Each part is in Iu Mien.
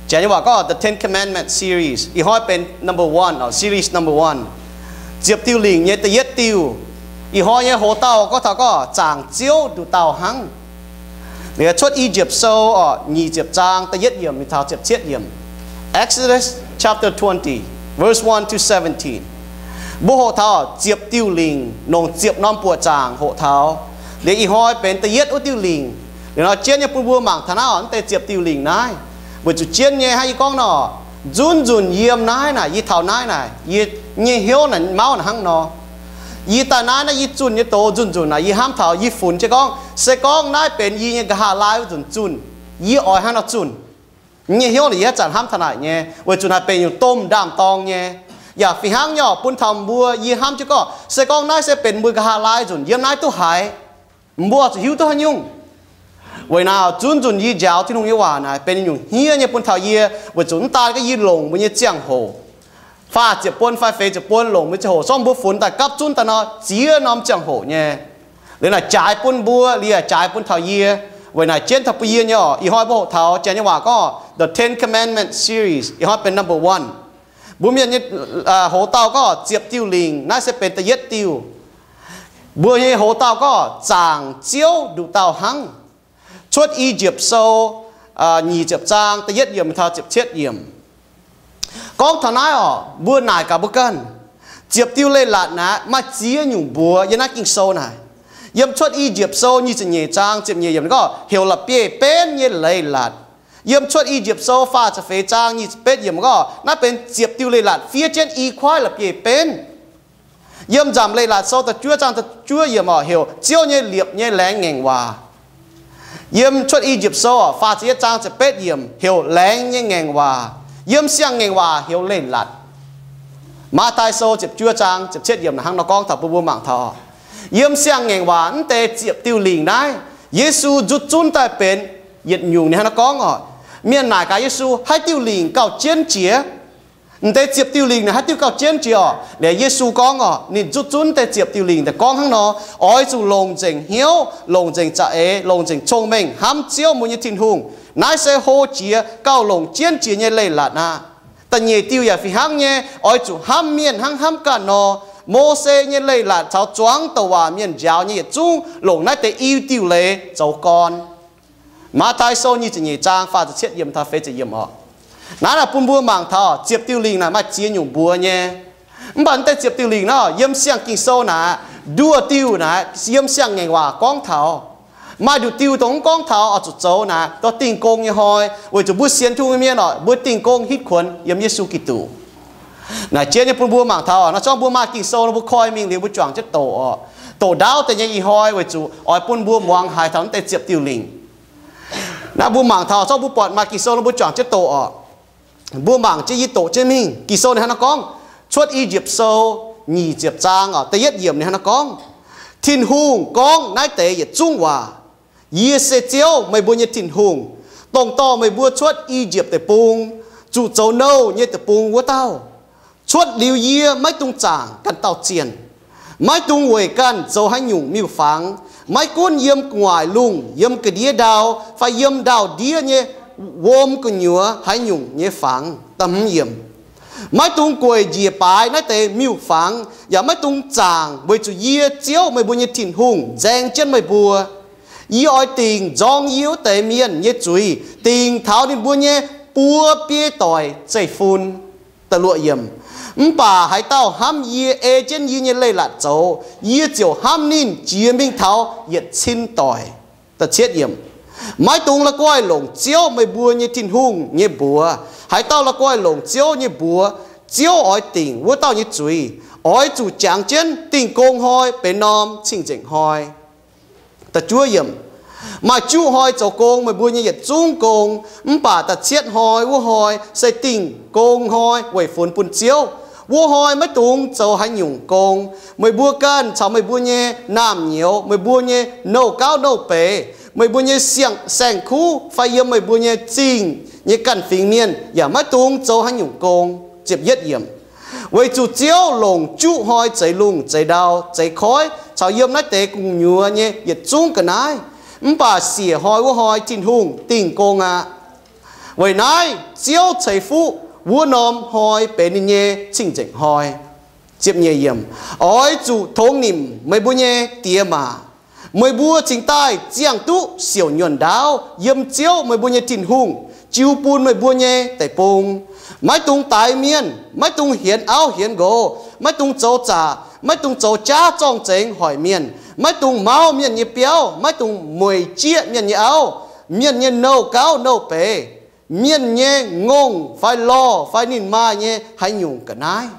Janx nyei waac gorngv The Ten Commandment series, ih hnoi benx number one, series number one, ziepc diuh lingc nyei da'yietv diuh. Ih hnoi nyei hoc dauh gorngv taux gorngv zaangc Ziouv nduqc dauh hnangv. Liuz Cuotv Ijiepv Sou orqc, nyic ziepc zaang da'yietv yiemc mingh taux ziepc cietv yiemc. Exodus chapter twenty, verse one to seventeen. Mbuo hoqc taux ziepc diuh lingc, longc ziepc norm buoqc zaangc hoqc taux. Liuz ih hnoi benx da'yietv wuov diuh lingc. Liuz nor jienv nyei bun mbuo mangc taux naaiv orqc, naaiv deix ziepc diuh lingc naaiv, weic zuqc jienv nyei hnangv yie gorngv nor, nzunc nzunc yiem naaiv naaic, yie taux naaiv naaic, yie nyei hnyouv naaic mauv naaic hnangv nor. Yie daaih naaiv, naaiv yie zunh nyei doz nzunc nzunc naaic, yie hnamv taux yie funx jienv gorngv, se gorngv naaiv benx yie nyei nqa'haav laai wuov nzunc zunh, yie oix hnangv nor zunh. Yie nyei hnyouv naaic yie haaix zanc hnamv taux naaic nyei, weic zuqc naaic benx nyungc domh ndaam-dorng nyei. Yaac fih hnangv nyei orqc, bun taux mbuo yie hnamv jienv gorngv, se gorngv naaiv se benx mbuo nqa'haav laai nzunc yiem naaiv duqv haiz, mbuo zuqc hiuv duqv haaix nyungc. Weic naaic nzunc nzunc yie njaaux Tin-Hungh nyei waac naaic benx nyungc hniev nyei bun taux yie, weic zuqc mv daan gorngv yie longc mbuo nyei ziangh hoc, faah ziepc buon fai feix ziepc buon longc mbuo nyei ziangh hoc, zorqv mbuo funx daaih gapv zunv daaih nor ziex norm ziangh hoc nyei. Liuz naaic jaaix bun mbuo, liuz yaac jaaix bun taux yie. Weic naaic jienv taux bun yie nyei orqc, ih hnoi mbuo hoqc taux janx nyei waac gorngv The Ten Commandment series, ih hnoi benx number one. Mbuo mienh nyei hoc dauh gorngv ziepc diuh lingc, naaiv se benx da'yietv diuh. Mbuo nyei hoc dauh gorngv zaangc Ziouv nduqc dauh hnangv. Cuotv I^yipv Sou nyic ziepc zaang da'yietv yiemc taux ziepc cietv yiemc. Gorngv taux naaiv orqc, mbuo naaic gaax mbuo ganh, ziepc diuh leiz-latc naaic maaih ziex nyungc mbuox yiem naaiv Ging-Sou naaic. Yiem Cuotv I^yipv Sou nyic ziepc nyeic zaang ziepc nyeic yiemc gorngv heuc la'bieiv-benv nyei leiz-latc. Yiem Cuotv I^yipv Sou faah ziepc feix zaang nyic ziepc betv yiemc gorngv naaiv benx ziepc diuh leiz-latc fiev jienv i kuaaiv la'bieiv-benv. Yiem Nzamc Leiz-Latc Sou da'juov zaang da'juov yiemc orqc heuc Ziouv nyei liepc nyei laengz ngaengc waac. Yiem Cuotv I^yipv Sou orqc faah ziepc yietv zaang ziepc betv yiemc heuc laengz nyei ngaengc waac. Yiem Siang-Ngaengc Waac heuc leiz-latc. Matv^taai Sou ziepc juov zaang ziepc cietv yiemc naaic hnangv nor gorngv taux bun mbuo mangc taux, yiem Siang-Ngaengc Waac mv deix ziepc diuh lingc naaiv, Yesu nzutv zunv daaih benx yietc nyungc. Ninh hnangv nor gorngv orqc, mienh naaic gaax Yesu, haaix diuh lingc gauh jienv jiex? Mv deix ziepc diuh lingc naaic haaix diuh gauh jienv jiex orqc? Liuz Yesu gorngv orqc, ninh nzutv zunv deix ziepc diuh lingc daaih gorngv hnangv nor, oix zuqc longc nzengc hnyouv, longc nzengc za'eix, longc nzengc cong-mengh hnamv Ziouv mbuo nyei Tin-Hungh. Naaiv se hlo jiex gauh longc jienv jiex nyei leiz-latc aqv. Da'nyeic diuh yaac fih hnangv nyei, oix zuqc hnamv mienh hnangv hnamv ganh nor. Mose nyei leiz-latc caux zuangx douc waac mienh njaaux nyei yietc zungv longc naaiv deix i diuh leiz zoux gorn. Matv^taai Sou nyic ziepc nyeic zaang faah ziepc cietv yiemc taux feix ziepc yiemc orqc. Naaiv naaic bun mbuo mangc taux ziepc diuh lingc naaic maaih ziex nyungc mbuox nyei. Mv baac mv deix ziepc diuh lingc nor, yiem Siang Ging-Sou naaic, nduoh diuh naaic yiem Siang-Ngaengc Waac gorngv taux. Maaih nduqc diuh dongh mv gorngv taux oix zuqc zoux naaic dorh Dingh Gong nyei hnoi, weic zuqc mbuo sienx Tin-Hungh nyei mienh orqc, mbuo Dingh Gong hitv kuonx yiem Yesu Giduc. Naaic jienv nyei bun mbuo mangc taux, naaiv zorngv mbuo maaih Ging-Sou nor mbuo koi mingh liuz mbuo juangc jienv doqc orqc. Doqc ndaauv deix nyei ih hnoi weic zuqc oix bun mbuo muangx haiz taux mv deix ziepc diuh lingc. Naaiv mbuo mangc taux, zorngv mbuo buatc maaih Ging-Sou nor mbuo juangc jienv doqc orqc. Mbuo mangc jienv yie doqc jienv mingh. Ging-Sou ninh hnangv nor gorngv, Cuotv I^yipv Sou nyic ziepc zaang orqc, da'yietv yiemc ninh hnangv nor gorngv, Tin-Hungh gorngv naaiv deix yietc zungv waac, Yie se Ziouv, meih mbuo nyei Tin-Hungh, dongh dorh meih mbuo cuotv I^yipv Deic-Bung, zuqc zoux nouh nyei deic-bung wuov dauh. Cuotv liuz yie maiv dungx zaangc ganh dauh zienh, maiv dungx weic ganh zoux haaix nyungc miuc-fangx, maiv gunv yiem gu'nguaaic lungh, yiem ga'ndiev ndau, fai yiem ndau-ndiev nyei wuom gu'nyuoz haaix nyungc nyei fangx. Maiv dungx gueic njiec baaix naaiv deix miuc-fangx, yaac maiv dungx zaangc, weic zuqc yie, Ziouv, meih mbuo nyei Tin-Hungh, nzaeng jienv meih mbuo. Yie oix dingc nzorng yie wuov deix mienh nyei zuiz, dingc taux ninh mbuo nyei buo biei doic zeiv-fun. Mv baac haaix dauh hnamv yie, ei jienv yie nyei leiz-latc zoux, yie ziouc hnamv ninh jiex mingh taux yietc cin doic. Maiv dungx la'guaih longc Ziouv, meih mbuo nyei Tin-Hungh, nyei mbuox. Haaix dauh la'guaih longc Ziouv nyei mbuox, Ziouv oix dingc wuov dauh nyei zuiz, oix zuqc jangx jienv Dingh Gong Hnoi benx norm cing-nzengc hnoi. Maaih juqv hnoi zoux gong, meih mbuo nyei yietc zungv gong, mv baac da'cietv hnoi wuov hnoi se Dingh Gong Hnoi, weic funx bun Ziouv. Wuov hnoi maiv dungx zoux haaix nyungc gong. Meih mbuo ganh caux meih mbuo nyei naamh nyouz, meih mbuo nyei nouh gauv nouh beiz, meih mbuo nyei saeng-kuv fai yiem meih mbuo nyei zingh nyei ganh fingx mienh yaac maiv dungx zoux haaix nyungc gong. Weic zuqc Ziouv longc juqv hnoi zeix lungh zeix ndau zeix koiv caux yiem naaiv deix gu'nyuoz nyei yietc zungv ga'naaiv. Mv baac siec hnoi wuov hnoi Tin-Hungh dingh gong aqv. Weic naaiv Ziouv ceix fuqv wuov norm hnoi benx ninh nyei cing-nzengc hnoi. Ziepc nyeic yiemc, oix zuqc tongx nimc meih mbuo nyei diex maac. Meih mbuo cingx daaih ziangh duqv siouc nyuonh ndaauv yiem Ziouv meih mbuo nyei Tin-Hungh jiu bun meih mbuo nyei deic-bung. Maiv dungx daix mienh, maiv dungx hienx auv hienx nqox, maiv dungx zoux zaqc, maiv dungx zoux jaav zorng-zengx hoic mienh, maiv dungx mauv mienh nyei biauv, maiv dungx mueic jieqv mienh nyei auv, mienh nyei nouh gauv nouh beiz, mienh nyei ngongh fai lorh fai ninh maaih nyei haaix nyungc ga'naaiv.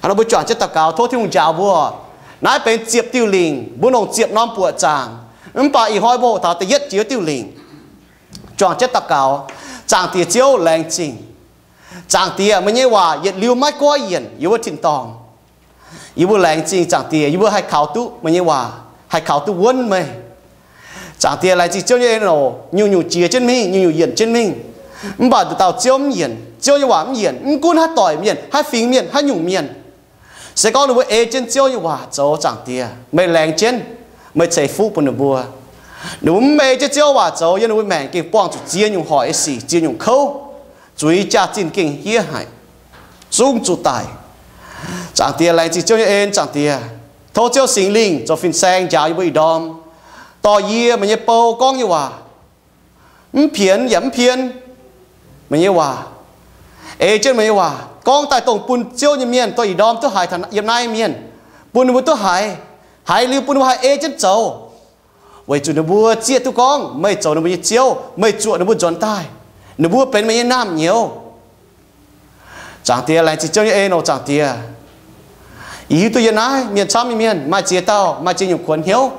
Hnangv nor mbuo juangc jienv daux gaux tov Tin-Hungh njaaux mbuo. Naaiv benx ziepc diuh lingc, mbuo longc ziepc norm buoqc zaangc. Mv baac ih hnoi mbuo hoqc taux da'yietv jiex diuh lingc. Juangc jienv daux gaux. Zaangc Diex Ziouv, laengz zingh. Zaangc Diex, meih nyei waac yietc liuz maiv goiv yienc yiem wuov tin-dorngh. Yie mbuo laengz zingh Zaangc Diex, yie mbuo haih kaux duqv meih nyei waac, haih kaux duqv wuonv meih. Zaangc Diex, laengz zingh Ziouv nyei en-nouc, nyungc-nyungc jiex jienv mingh, nyungc-nyungc yienc jienv mingh. Mv baac nduqc dauh Ziouv mv yienc, Ziouv nyei waac mv yienc, mv gunv haaix doic mienh, haaix fingx mienh, haaix nyungc mienh, se gorngv ninh mbuo ei jienv Ziouv nyei waac zoux, Zaangc Diex, meih laengz jienv, meih ceix fuqv bun ninh mbuo. Ninh mbuo mv ei jienv Ziouv waac zoux, yiem ninh mbuo maengc gengh buangh zuqc ziex nyungc hoic nyei sic, ziex nyungc kouv, zuiz jaax-zinh gengh hiev haic, zungv zuqc daic. Zaangc Diex, laengz zingh Ziouv nyei en, Zaangc Diex. Tov Ziouv Singx Lingh zoux fin-saeng njaaux yie mbuo ih ndorm, dorh yie, meih nyei bou, gorngv nyei waac mv pienx yaac mv pien meih nyei waac. Ei jienv meih nyei waac gorngv daaih dongh bun Ziouv nyei mienh dorh ih ndorm duqv haiz, taux yiem naaiv mienh, bun ninh mbuo duqv haiz. Haiz liuz bun ninh mbuo haih ei jienv zoux, weic zuqc ninh mbuo zieqv duqv gorngv meih zoux ninh mbuo nyei Ziouv, meih zuoqc ninh mbuo nzuonx daaih, ninh mbuo benx meih nyei naamh nyouz. Zaangc Diex, laengz zingh Ziouv nyei en oc, Zaangc Diex. Yie hiuv duqv yiem naaiv mienh camv nyei mienh maaih ziex dauh maaih ziex nyungc kuonx hnyouv.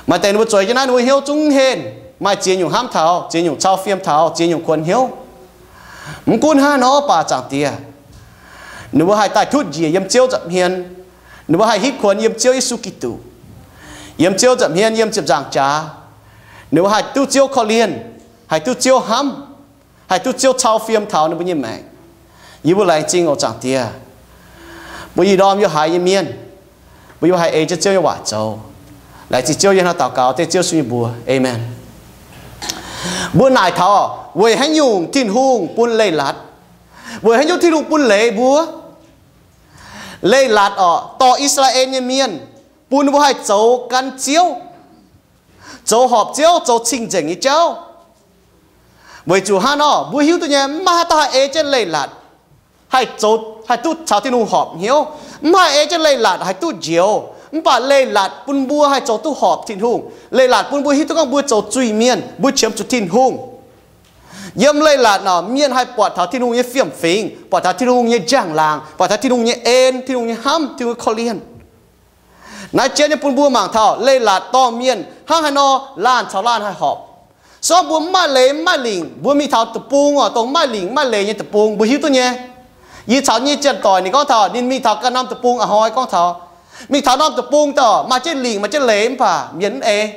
Maaih deix ninh mbuo zueiz jienv naaiv, ninh mbuo hnyouv zungv henh, maaih ziex nyungc hnamv taux, ziex nyungc cau fiem taux, ziex nyungc kuonx hnyouv. Mv gunv hnangv nor baac, Zaangc Diex, ninh mbuo haih daaih tutv njiec yiem Ziouv nza'hmien. Ninh mbuo haih hitv kuonx yiem Ziouv Yesu Giduc, yiem Ziouv nza'hmien, yiem ziepc nzaangc jaax. Ninh mbuo haih duqv Ziouv korv-lienh, haih duqv Ziouv hnamv, haih duqv Ziouv cau fiem taux ninh mbuo nyei maengc. Yie mbuo laengz zingh oc, Zaangc Diex. Mbuo ih ndorm yiem haaix nyei mienh, mbuo yiem haih ei jienv Ziouv nyei waac zoux. Laengz zingh Ziouv, yie hnangv daux gaux dengv Ziouv Yesu nyei mbuox. Aamen. Mbuo naaic taux, weic haaix nyungc Tin-Hungh bun leiz-latc? Weic haaix nyungc Tin-Hungh bun leiz mbuo? Leiz-latc oc, dorh I^saa^laa^en nyei mienh, bun ninh mbuo haih zoux gan Ziouv, zoux horpc Ziouv, zoux cing-nzengc nyei jauv. Weic zuqc hnangv nor, mbuo hiuv duqv nyei, mv maaih haaix dauh haih ei jienv leiz-latc, haih zoux, haih duqv caux Tin-Hungh horpc hnyouv. Mv haih ei jienv leiz-latc haih duqv njoux. Mv baac leiz-latc bun mbuo haih zoux duqv horpc Tin-Hungh. Leiz-latc bun mbuo hiuv duqv gorngv mbuo zoux zuiz-mienh, mbuo qiemx zuqc Tin-Hungh. Yiem leiz-latc nor, mienh haih buatc taux Tin-Hungh nyei fiem-fingx, buatc taux Tin-Hungh nyei njang-laangc, buatc taux Tin-Hungh nyei en, Tin-Hungh nyei hnamv, Tin-Hungh nyei korv-lienh. Naaiv jienv nyei bun mbuo mangc taux leiz-latc dorh mienh hnangv haaix nor laanh caux laanh haih horpc. Se gorngv mbuo mv maaih leiz mv maaih lingc, mbuo mingh taux deic-bung oc, dongh mv maaih lingc mv maaih leiz nyei deic-bung, mbuo hiuv duqv nyei. Yie caux nyei janx-doic ninh gorngv taux ninh mingh taux ganh norm deic-bung a'hnoi gorngv taux, mingh taux norm deic-bung daaih maaih jienv lingc maaih jienv leiz mv baac mienh mv ei.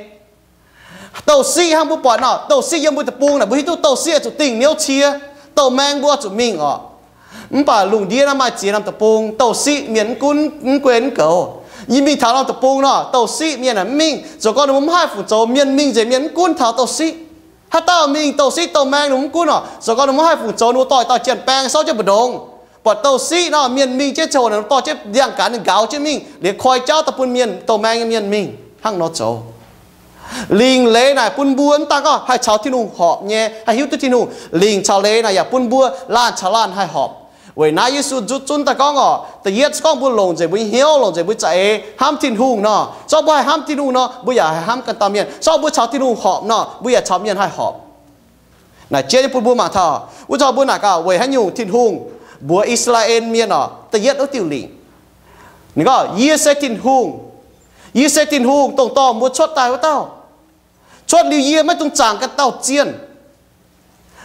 Douh siqv hnangv mbuo buatc nor, douh siqv yiem mbuo deic-bung naaic, mbuo hiuv duqv douh siqv oix zuqc dingh niouv cie, douh maeng mbuo oix zuqc mingh oc. Mv baac lungh ndiev naaiv maaih ziex norm deic-bung, douh siqv mienh mv gunv mv guei mv goux. Yie mingh taux norm deic-bung nor, douh siqv mienh aeqv, mv mingh. Zoux gorngv ninh mbuo mv haih fungc zoux, mienh mingh nzengc mienh mv gunv taux douh siqv. Haaix dauh mingh douh siqv douh maeng ninh mbuo mv gunv oc, zoux gorngv ninh mbuo mv haih fungc zoux, ninh mbuo dorh dauh janx-baeng souv jienv mbu'ndongx, buatc douh siqv nor, mienh mingh jienv ziangh hoc ninh dorh jienv ndiangx-gaanx ninh nqauz jienv mingh, liemh koi jauv daaih bun mienh, douh maeng nyei mienh mingh hnangv nor zoux. Lingc leiz naaic bun mbuo mv daan gorngv haih caux Tin-Hungh horpc nyei, haih hiuv duqv Tin-Hungh. Lingc caux leiz naaic yaac bun mbuo laanh caux laanh haih horpc. Weic naaiv Yesu nzutv zunv daaih gorngv oc, da'yietv se gorngv mbuo longc nzengc mbuo nyei hnyouv, longc nzengc mbuo za'eix hnamv Tin-Hungh nor. Se gorngv mbuo haih hnamv Tin-Hungh nor, mbuo yaac haih hnamv ganh dauh mienh. Se gorngv mbuo caux Tin-Hungh horpc nor, mbuo yaac caux mienh haih horpc. Naaic jienv nyei bun mbuo mangc taux, wuov taux mbuo naaic gaax weic haaix nyungc Tin-Hungh mbuox I^saa^laa^en Mienh oc, da'yietv wuov diuh lingc. Ninh gorngv, Yie se Tin-Hungh. Yie se Tin-Hungh, dongh dorh mbuo cuotv daaih wuov dauh. Cuotv liuz yie maiv dungx zaangc ganh dauh zienh.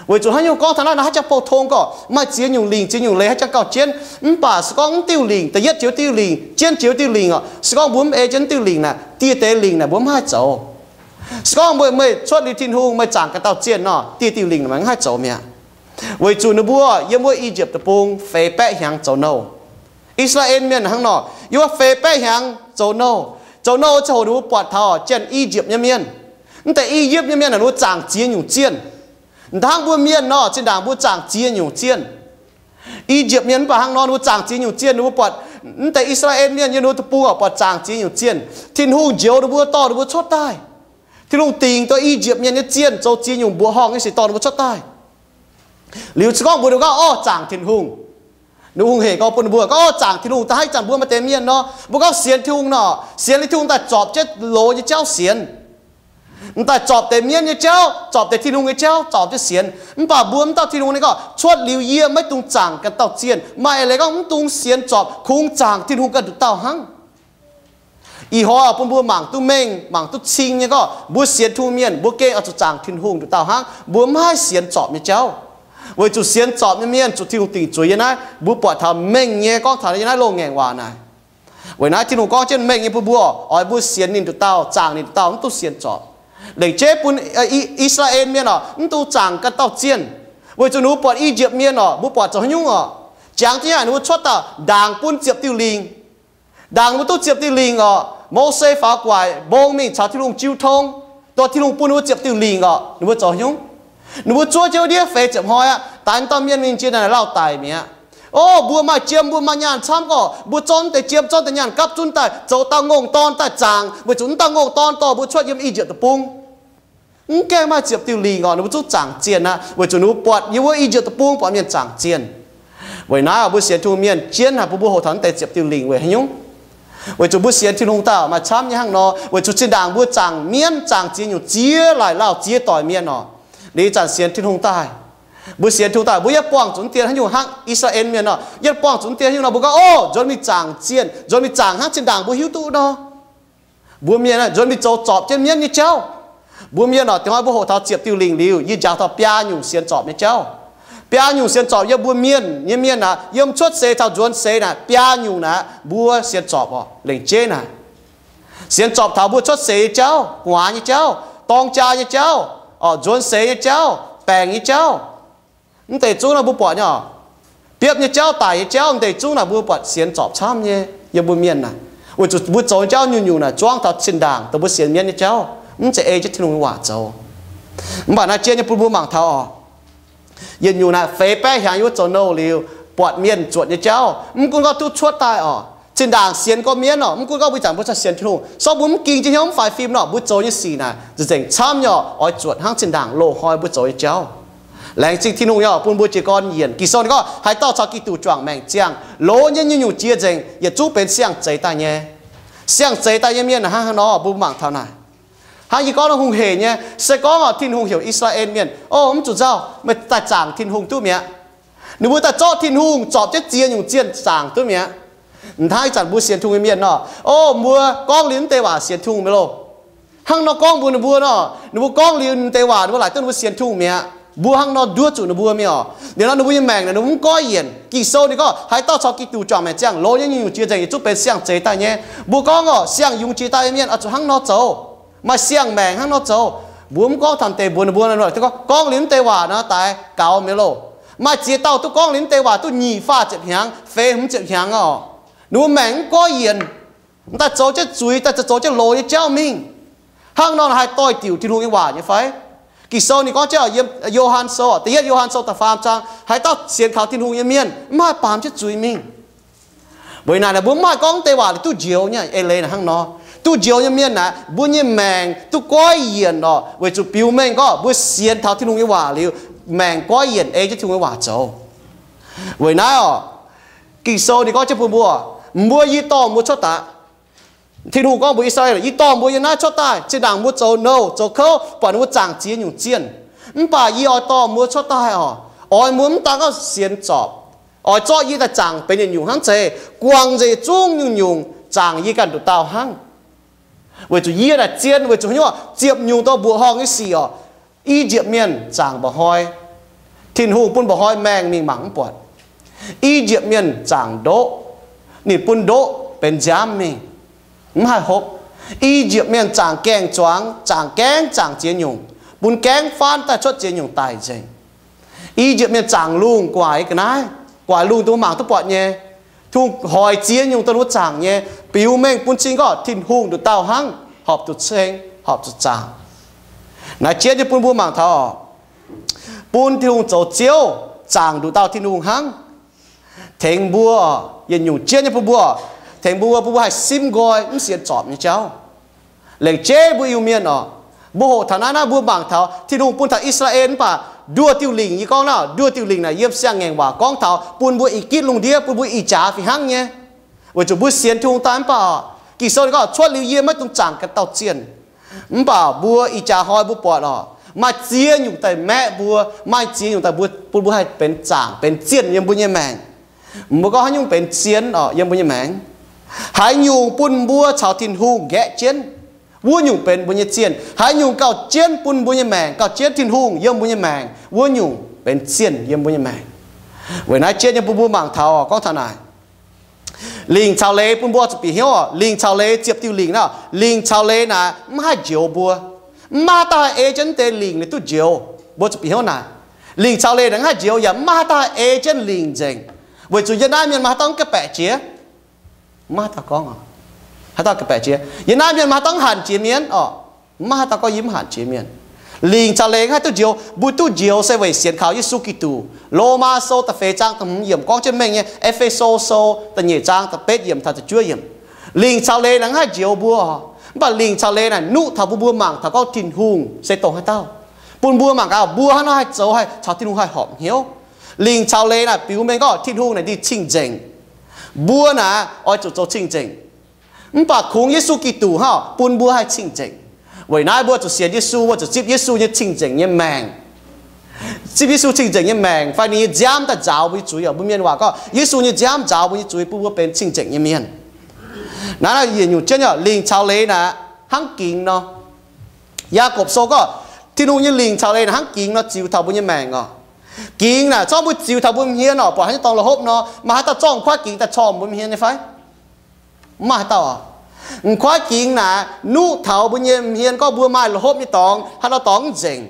Weic zuqc haaix nyungc gorngv taux naaiv, naaiv haaix jangx pou-tong gorqv maaih ziex nyungc lingc, ziex nyungc leiz haaix jangx gauh jienv. Mv baac se gorngv mv diuh lingc, da'yietv jiex diuh lingc, jienv jiex diuh lingc oc, se gorngv mbuo mv ei jienv mv diuh lingc naaic, dieh deix lingc naaic mbuo mv haih zoux. Se gorngv meih, meih cuotv liuz Tin-Hungh, meih zaangc ganh dauh zienh nor, dieh diuh lingc naaic meih mv haih zoux mi'aqv. Weic zuqc ninh mbuo yiem wuov I^yipv Deic-Bung feix baeqv hnyangx zoux nouh. I^saa^laa^en Mienh hnangv nor, yiem wuov feix baeqv hnyangx zoux nouh. Zoux nouh ziangh hoc ninh mbuo buatc taux janx I^yipv nyei mienh. Mv deix I^yipv nyei mienh naaic ninh mbuo zaangc ziex nyungc zienh. Hnangv mbuo mienh nor, zinh ndaangc mbuo zaangc ziex nyungc zienh. I^yipv Mienh mv baac hnangv nor, ninh mbuo zaangc ziex nyungc zienh, ninh mbuo buatc mv deix I^saa^laa^en Mienh yiem ninh mbuo deic-bung oc, buatc zaangc ziex nyungc zienh. Tin-Hungh njoux ninh mbuo, dorh ninh mbuo cuotv daaih. Tin-Hungh dingc dongh I^yipv Mienh nyei zienh zoux ziex nyungc mbuoqc horngh nyei sic dorh ninh mbuo cuotv daaih. Liuz se gorngv mbuo, ninh mbuo gorngv, Orv, zaangc Tin-Hungh. Ninh mbuo hungh hec gorngv bun ninh mbuo gorngv, Orv, zaangc Tin-Hungh. Da'haiz zanc mbuo maaih deix mienh nor, mbuo gorngv sienx Tin-Hungh nor, sienx liuz Tin-Hungh daaih zorpc jienv loz nyei jauv sienx. M'daaih zorpc deix mienv nyei jauv, zorpc deix Tin-Hungh nyei jauv, zorpc jienv sienx. Mv baac mbuo mv dauh Tin-Hungh nyei gorngv, cuotv liuz yie maiv dungx zaangc ganh dauh zienh. Maaih eix leiz gorngv mv dungx sienx zorpc, kungx zaangc Tin-Hungh ganh nduqc dauh hnangv. Ih hnoi bun mbuo mangc duqv mengh, mangc duqv cing nyei gorngv, mbuo sienx Tin-Hungh mienh mbuo gengh oix zuqc zaangc Tin-Hungh nduqc dauh hnangv, mbuo mv haih sienx zorpc nyei jauv. Weic zuqc sienx zorpc nyei mienh zuqc Tin-Hungh dingc zuiz nyei naaiv, mbuo buatc taux mengh nyei gorngv taux yiem naaiv loz-ngaengc waac naaic. Weic naaiv Tin-Hungh gorngv jienv mengh nyei bun mbuo, oix mbuo sienx ninh nduqc dauh, zaangc ninh nduqc dauh, mv dungx sienx zorpc. Lengc jeiv bun I^saa^laa^en Mienh oc, mv dungx zaangc ganh dauh zienh. Weic zuqc ninh mbuo buatc I^yipv Mienh oc, mbuo buatc zoux haaix nyungc oc, jangx jienv ninh mbuo cuotv daaih ndaangc bun ziepc diuh lingc. Ndaangc mbuo duqv ziepc diuh lingc oc, Mose faaux gu'nguaaic mbong mingh caux Tin-Hungh jiu tong, dongh Tin-Hungh bun ninh mbuo ziepc diuh lingc oc, ninh mbuo zoux haaix nyungc? Ninh mbuo zuov jienv wuov ndiev feix ziepc hnoi aqv, daix dauh mienh mingh jiex naaic lauh daic mi'aqv. Orv, mbuo maaih jiem, mbuo maaih nyaanh camv gorqv, mbuo zorqv deix jiem, zorqv deix nyaanh gapv zunv daaih zoux dauh ngongh dorn daaih zaangc, weic zuqc mv dauh ngongh dorn dorh mbuo cuotv yiem I^yipv Deic-Bung. Mv gaengh maaih ziepc diuh lingc oc, ninh mbuo zungv zaangc zienh aqv, weic zuqc ninh mbuo buatc yiem wuov I^yipv Deic-Bung buatc mienh zaangc zienh. Weic naaiv mbuo sienx Tin-Hungh mienh jienv haic bun mbuo hoqc taux naaiv deix ziepc diuh lingc weic haaix nyungc? Weic zuqc mbuo sienx Tin-Hungh daaih maaih camv nyei hnangv nor, weic zuqc zinh ndaangc mbuo zaangc mienv, zaangc ziex nyungc, ziex laaic lauh, ziex doic mienh oc. Liuz ih zanc sienx Tin-Hungh daaih, mbuo sienx Tin-Hungh daaih, mbuo yietv buangh zuqc deix haaix nyungc hnangv I^saa^laa^en Mienh oc, yietv buangh zuqc deix hnangv nyungc nor, mbuo gorngv, Orv, nzuonx mingh zaangc zienh, nzuonx mingh zaangc hnangv zinh ndaangc mbuo hiuv duqv nor. Mbuo mienh nzuonx mingh zoux zorpc jienv mienv nyei jauv. Mbuo mienh oc, dingc hnoi mbuo hoqc taux ziepc diuh lingc liuz, yie njaaux taux biaa nyungc sienx zorpc nyei jauv. Biaa nyungc sienx zorpc yiem mbuo mienh nyei mienh aqv, yiem cuotv seix taux nzuonx seix naaic, biaa nyungc naaic mbuo sienx zorpc oc, lengc jeiv naaic. Sienx zorpc taux mbuo cuotv seix nyei jauv, gu'nguaaz nyei jauv, dorng jaa nyei jauv, oc, nzuonx seix nyei jauv, baengc nyei jauv. Mv deix zungv naaic mbuo buatc nyei oc, biopv nyei jauv, daic nyei jauv, mv deix zungv naaic mbuo buatc sienx zorpc camv nyei yiem mbuo mienh naaic. Weic zuqc mbuo zoux nyei jauv nyungc-nyungc naaic zuangv taux zinh ndaangc dongh mbuo sienx mienv nyei jauv, mv zeiz ei jienv Tin-Hungh nyei waac zoux. Mv baac naaiv jien nyei bun mbuo mangc taux oc, yietc nyungc naaic feix baeqv hiaangx yiem wuov zoux nouh liuz, buatc mienh zuotc nyei jauv, mv gunv gorngv duqv cuotv daaih oc, zinh ndaangc sienx gorqv mienv oc, mv gunv gorngv mbuo ih zanc mbuo corc sienx Tin-Hungh, sortv mbuo mv ging jienv hnyouv mv faix fim nor, mbuo zoux nyei sic naaic nzengc-nzengc camv nyei oc, oix zuotc hnangv zinh ndaangc loz-hnoi mbuo zoux nyei jauv. Laengz zingh Tin-Hungh nyei oc, bun mbuo jiez gorn yienc. Ging-Sou ninh gorngv, haaix dauh caux Giduc juangc maengc ziangh, loz nyei nyungc-nyungc jiex nzengc, yietc zungv benx siang-zeix daaih nyei. Siang-zeix daaih nyei mienh hnangv haaix nor, mbuo mangc taux naaic. Hnangv yie gorngv nor hungh hec nyei, se gorngv oc, Tin-Hungh heuc I^saa^laa^en Mienh, O, mv zuqc nzauh, meih daaih zaangc Tin-Hungh duqv mi'aqv. Ninh mbuo daaih zorqv Tin-Hungh zorpc jienv ziex nyungc zienh zaangc duqv mi'aqv. Hnangv ih zanc mbuo sienx Tin-Hungh nyei mienh nor, O, mbuo gorngv liuz mv deix waac sienx Tin-Hungh mi'aqv loh. Hnangv nor gorngv mbuox ninh mbuo nor, ninh mbuo gorngv liuz mv deix waac ninh mbuo laaic duqv ninh mbuo sienx Tin-Hungh mi'aqv. Mbuo hnangv nor nduov zuqc ninh mbuo mienh oc. Liuz nor ninh mbuo nyei maengc naaic ninh mbuo mv goiv yienc. Ging-Sou ninh gorngv, haaix dauh caux Giduc juangc maengc ziangh, loz nyei nyungc-nyungc jiex nzengc, yietc zungv benx siang-zeix daaih nyei. Mbuo gorngv oc, siang-yungz jiex daaih nyei mienh oix zuqc hnangv nor zoux, maaih siang-maengc hnangv nor zoux. Mbuo mv gorngv taux deix mbuox ninh mbuo, gorngv liuz mv deix waac nor daaih gaux mi'aqv loh. Maaih ziex dauh duqv gorngv liuz mv deix waac duqv nyic faah ziepc hnyangx, feix hmz ziepc hnyangx oc. Ninh mbuo maengc mv goiv yienc, daaih zoux jienv zuiz, daaih zoux jienv loz nyei jauv mingh. Hnangv nor haih doix-diuc Tin-Hungh nyei waac nyei fai? Ging-Sou ninh gorngv jienv yiem Yo^han Sou, da'yietv Yo^han Sou da'faam zaang, haaix dauh sienx kaux Tin-Hungh nyei mienh mv haih baamz jienv zuiz mingh. Weic naaic mbuo mv haih gorngv deix waac liuz duqv njoux nyei. Eix leiz naaic hnangv nor, duqv njoux nyei mienh naaic, mbuo nyei maengc duqv goiv yienc oc, weic zuqc biux mengh gorngv mbuo sienx taux Tin-Hungh nyei waac liuz, maengc goiv yienc ei jienv Tin-Hungh nyei waac zoux. Weic naaiv oc, Ging-Sou ninh gorngv jienv bun mbuo, mbuo, yie dorh mbuo cuotv daaih. Tin-Hungh gorngv mbuox I^saa^laa^en, yie dorh mbuo yiem naaiv cuotv daaih, zinh ndaangc mbuo zoux nouh zoux kouv, buatc ninh mbuo zaangc ziex nyungc zienh. Mv baac yie oix dorh mbuo cuotv daaih oc, oix mbuo mv daan gorngv sienx zorpc, oix zorqv yie daaih zaangc benx yietc nyungc hnangv zeiz, guangc nzengc zungv nyungc-nyungc zaangc yie ganh nduqc dauh hnangv. Weic zuqc yie naaic zien weic zuqc haaix nyungc, ziepc nyungc dongh mbuoqc horngh nyei sic oc. I^yipv Mienh zaangc mba'hnoi, Tin-Hungh bun mba'hnoi maengh mingh mangc mv buatc. I^yipv Mienh zaangc ndoqv, ninh bun ndoqv benx nziaamv mingh, mv haih hopv. I^yipv Mienh zaangc gaeng-zuangx, zaangc gaengv, zaangc ziex nyungc, bun gaengv faanv daaih cuotv ziex nyungc daic nzengc. I^yipv Mienh zaangc lungh gu'nguaaic ga'naaiv, gu'nguaaic lungh dongh mbuo mangc duqv buatc nyei. Tin-Hungh hoic ziex nyungc dongh ninh mbuo zaangc nyei, biux mengh bun cing gorngv Tin-Hungh nduqc dauh hnangv, horpc zuqc ceng, horpc zuqc zaangc. Naaiv jien nyei bun mbuo mangc taux oc, bun Tin-Hungh zoux Ziouv, zaangc nduqc dauh Tin-Hungh hnangv, tengx mbuo, yietc nyungc jienv nyei bun mbuo, tengx mbuo, bun mbuo haih simv nqoi mv sienx zorpc nyei jauv. Laengz jeiv mbuo Iu-Mienh oc, mbuo hoqc taux naaiv, naaiv mbuo mangc taux Tin-Hungh bun taux I^saa^laa^en mv baac nduoh diuh lingc, yie gorngv naaiv, nduoh diuh lingc naaic yiem siang-ngaengc waac gorngv taux bun mbuo i gitv lungh ndiev, bun mbuo ih jaax fih hnangv nyei, weic zuqc mbuo sienx Tin-Hungh daaih mv baac, Ging-Sou ninh gorngv cuotv liuz yie maiv dungx zaangc ganh dauh zienh. Mv baac mbuo ih jaax hnoi mbuo buatc oc, maaih ziex nyungc daaih maeqv mbuo, maaih ziex nyungc daaih mbuo, bun mbuo haih benx zaangc benx zienh yiem mbuo nyei maengc. Mbuo gorngv haaix nyungc benx zienh oc yiem mbuo nyei maengc? Haaix nyungc bun mbuo caux Tin-Hungh nqaeqv jienv? Wuov nyungc benx mbuo nyei zienh. Haaix nyungc gauh jienv bun mbuo nyei maengc, gauh jienv Tin-Hungh yiem mbuo nyei maengc, wuov nyungc benx zienh yiem mbuo nyei maengc. Weic naaiv jienv nyei bun mbuo mangc taux gorngv taux naaic, lingc caux leiz bun mbuo zuqc bieqc hnyouv oc. Lingc caux leiz, ziepc diuh lingc naaiv, lingc caux leiz naaic mv haih njoux mbuo. Mv maaih dauh haih ei jienv deix lingc ninh duqv njoux. Mbuo zuqc bieqc hnyouv naaic, lingc caux leiz naaic mv haih njoux yaac mv maaih haaix dauh haih ei jienv lingc nzengc, weic zuqc yiem naaiv mienh maaih haaix dauh mv ga'baeqc jiex? Mv maaih haaix dauh gorngv, haaix dauh ga'baeqc jiex? Yiem naaiv mienh maaih haaix dauh mv hanc jiex mienh oc? Mv maaih haaix dauh gorngv yie mv hanc jiex mienh. Lingc caux leiz mv haih duqv njoux. Mbuo duqv njoux se weic sienx kaux Yesu Giduc. Lomaa Sou da'feix zaang da'hmz yiemc gorngv jienv mengh nyei, E^fe^so Sou da'nyeic zaang da'betv yiemc taux da'juov yiemc. Lingc caux leiz naaic mv haih njoux mbuo, mv baac lingc caux leiz naaic nuqv taux bun mbuo mangc taux gorngv Tin-Hungh se dongh haaix dauh, bun mbuo mangc gaax mbuo hnangv nor haih zoux haih caux Tin-Hungh haih horpc hnyouv. Lingc caux leiz naaic biux mengh gorngv Tin-Hungh naaic ninh cing-nzengc. Mbuo naaic oix zuqc zoux cing-nzengc. Mv baac kungx Yesu Giduc hnangv bun mbuo haih cing-nzengc. Weic naaiv mbuo zuqc sienx Yesu, mbuo zuqc zipv Yesu nyei cing-nzengc nyei maengc. Zipv Yesu cing-nzengc nyei maengc fai ninh nyei nziaamv daaih nzaaux mbuo nyei zuiz oc. Mbuo mienh waac gorngv Yesu nyei nziaamv nzaaux mbuo nyei zuiz, bun mbuo benx cing-nzengc nyei mienh. Naaiv yietc nyungc jienv oc, lingc caux leiz naaic hnangv gingx nor. Yaagorpc Sou gorngv Tin-Hungh nyei lingc caux leiz naaic hnangv gingx nor ziux taux mbuo nyei maengc oc. Gingx naaic zorqv mbuo ziux taux mbuo hmien oc, buatc haaix nyungc dorngx la'hopv nor, maaih haaix dauh zorqv m'kuaaiv gingx daaih corc mbuo hmien nyei fai? Mv maaih haaix dauh oc. M'kuaaiv gingx naaic nuqv taux mbuo nyei hmien gorngv mbuo maaih la'hopv nyei dorngx, haaix norm dorngx mv nzengc.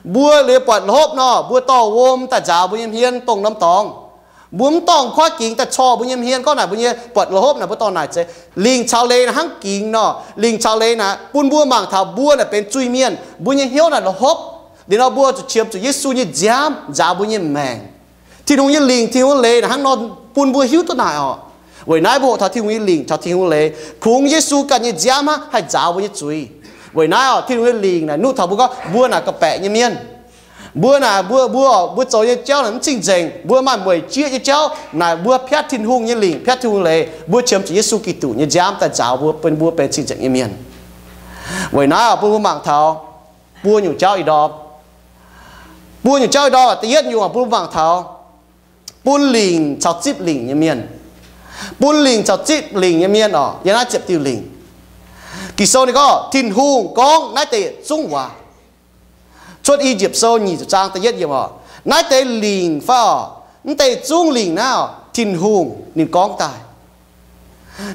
Mbuo liuz buatc la'hopv nor, mbuo dorh wuom daaih nzaaux mbuo nyei hmien dongh norm dorngx. Mbuo mv dorh m'kuaaiv gingx daaih corc mbuo nyei hmien gorngv naaic mbuo nyei buatc la'hopv naaic mbuo dorh naaic zeiz. Lingc caux leiz naaic hnangv gingx nor. Lingc caux leiz naaic bun mbuo mangc taux mbuo naaic benx zuiz-mienh, mbuo nyei hnyouv naaic la'hopv. Liuz nor mbuo zuqc qiemx zuqc Yesu nyei nziaamv nzaaux mbuo nyei maengc. Tin-Hungh nyei lingc, Tin-Hungh nyei leiz naaic hnangv nor bun mbuo hiuv duqv naaic oc. Weic naaiv mbuo hoqc taux Tin-Hungh nyei lingc caux Tin-Hungh leiz, kungx Yesu ganh nyei nziaamv hnangv haih nzaaux mbuo nyei zuiz. Weic naaiv oc, Tin-Hungh nyei lingc naaic nuqv taux mbuo gorngv mbuo naaic ga'baeqc nyei mienh. Mbuo naaic, mbuo, mbuo, mbuo zoux nyei jauv naaic mv cing-nzengc, mbuo maaih mueic jieqv nyei jauv naaic, mbuo piatv Tin-Hungh nyei lingc, piatv Tin-Hungh leiz, mbuo qiemx zuqc Yesu Giduc nyei nziaamv daaih nzaaux mbuo, bun mbuo benx cing-nzengc nyei mienh. Weic naaiv oc, bun mbuo mangc taux buo nyungc jauv ih ndorm. Buo nyungc jauv ih ndorm, da'yietv nyungc bun mbuo mangc taux bun lingc caux zipv lingc nyei mienh. Bun lingc caux zipv lingc nyei mienh oc, yiem naaiv ziepc diuh lingc. Ging-Sou ninh gorngv Tin-Hungh gorngv naaiv deix yietc zungv waac. Cuotv I^yipv Sou nyic ziepc zaang da'yietv yiemc oc, naaiv deix lingc fai oc, mv deix zungv lingc naaiv oc, Tin-Hungh ninh gorngv daaih.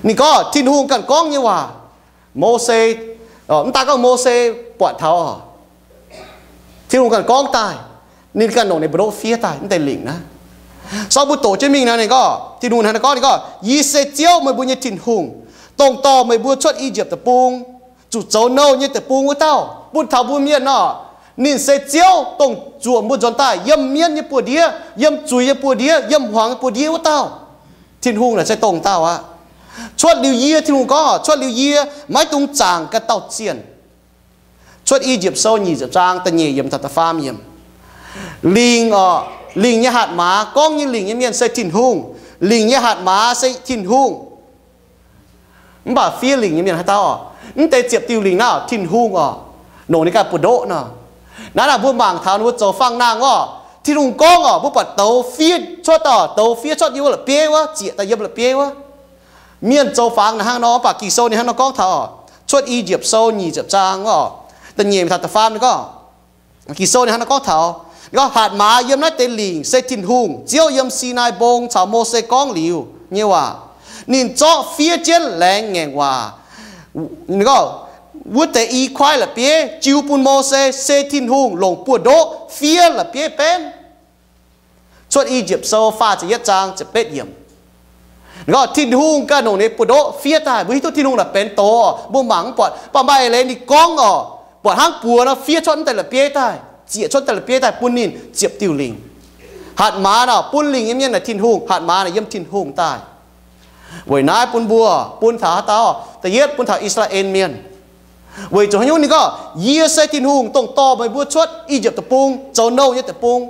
Ninh gorngv Tin-Hungh ganh gorngv nyei waac. Mose, mv daaih gorngv Mose buatc taux oc, Tin-Hungh ganh gorngv daaih. Ninh ganh longc ninh mbu'ndoqv fiev daaih mv deix lingc naaiv. Sorng mbuo doqc jienv mingh nor, ninh gorngv, Tin-Hungh hnangv naaiv gorngv, ninh gorngv, Yie se Ziouv, meih mbuo nyei Tin-Hungh, dongh dorh meih mbuo cuotv I^yipv Deic-Bung, zuqc zoux nouh nyei deic-bung wuov dauh. Bun taux mbuo mienh nor, ninh se Ziouv, dongh zuoqc mbuo nzuonx daaih yiem mienv nyei buoz-ndiev, yiem zuiz nyei buoz-ndiev, yiem hmuangx nyei buoz-ndiev wuov dauh. Tin-Hungh naaic se dongh dauh aqv. Cuotv liuz yie, Tin-Hungh gorngv, cuotv liuz yie maiv dungx zaangc ganh dauh zienh. Cuotv I^yipv Sou nyic ziepc zaang da'nyeic yiemc taux da'faam yiemc. Lingc oc, lingc nyei hatc maaz, gorngv nyei lingc nyei mienh se Tin-Hungh. Lingc nyei hatc maaz se Tin-Hungh. Mv baac fiev lingc nyei mienh haaix dauh oc? Mv deix ziepc diuh lingc naaiv Tin-Hungh oc, longc ninh ganh buoz-ndoqv nor. Naaiv naaic mbuo mangc taux ninh mbuo zoux fangx-nangh oc, Tin-Hungh gorngv oc, mbuo buatc douz fiev cuotv oc, douz fiev cuotv yiem wuov la'bieiv wuov, zieqc daaih yiem la'bieiv wuov. Mienh zoux fangx naaic hnangv nor, mv baac Ging-Sou ninh hnangv nor gorngv taux oc, cuotv I^yipv Sou nyic ziepc zaang oc, da'nyeic taux da'faam ninh gorngv, Ging-Sou ninh hnangv nor gorngv taux, ninh gorngv, Hatc maaz yiem naaiv deix lingc se Tin-Hungh, Ziouv yiem Sinaai Mbong caux Mose gorngv liuz nyei waac. Ninh zorqv fiev jienv laengz ngaengc waac, ninh gorngv, wuov deix i kuaaiv la'bieiv jiu bun Mose, se Tin-Hungh longc buoz-ndoqv fiev la'bieiv benv. Cuotv I^yipv Sou faah ziepc yietv zaang ziepc betv yiemc. Ninh gorngv Tin-Hungh ganh longc ninh buoz-ndoqv fiev daaih. Mbuo hiuv duqv Tin-Hungh naaic benx doz, mbuo mangc mv buatc, mv baac maaih eix leiz ninh gorngv oc, buatc hnangv buoz nor fiev cuotv mv deix la'bieiv daaih. ziec cuotv daaih la'bieiv daaih bun ninh ziepc diuh lingc. Hatc maaz naaic bun lingc nyei mienh naaic Tin-Hungh, hatc maaz naaic yiem Tin-Hungh daaih. Weic naaiv bun mbuo, bun taux haaix dauh? Da'yietv bun taux I^saa^laa^en Mienh. Weic zuqc haaix nyungc? Ninh gorngv, Yie se Tin-Hungh, dongh dorh meih mbuo cuotv I^yipv Deic-Bung, zoux nouh nyei deic-bung.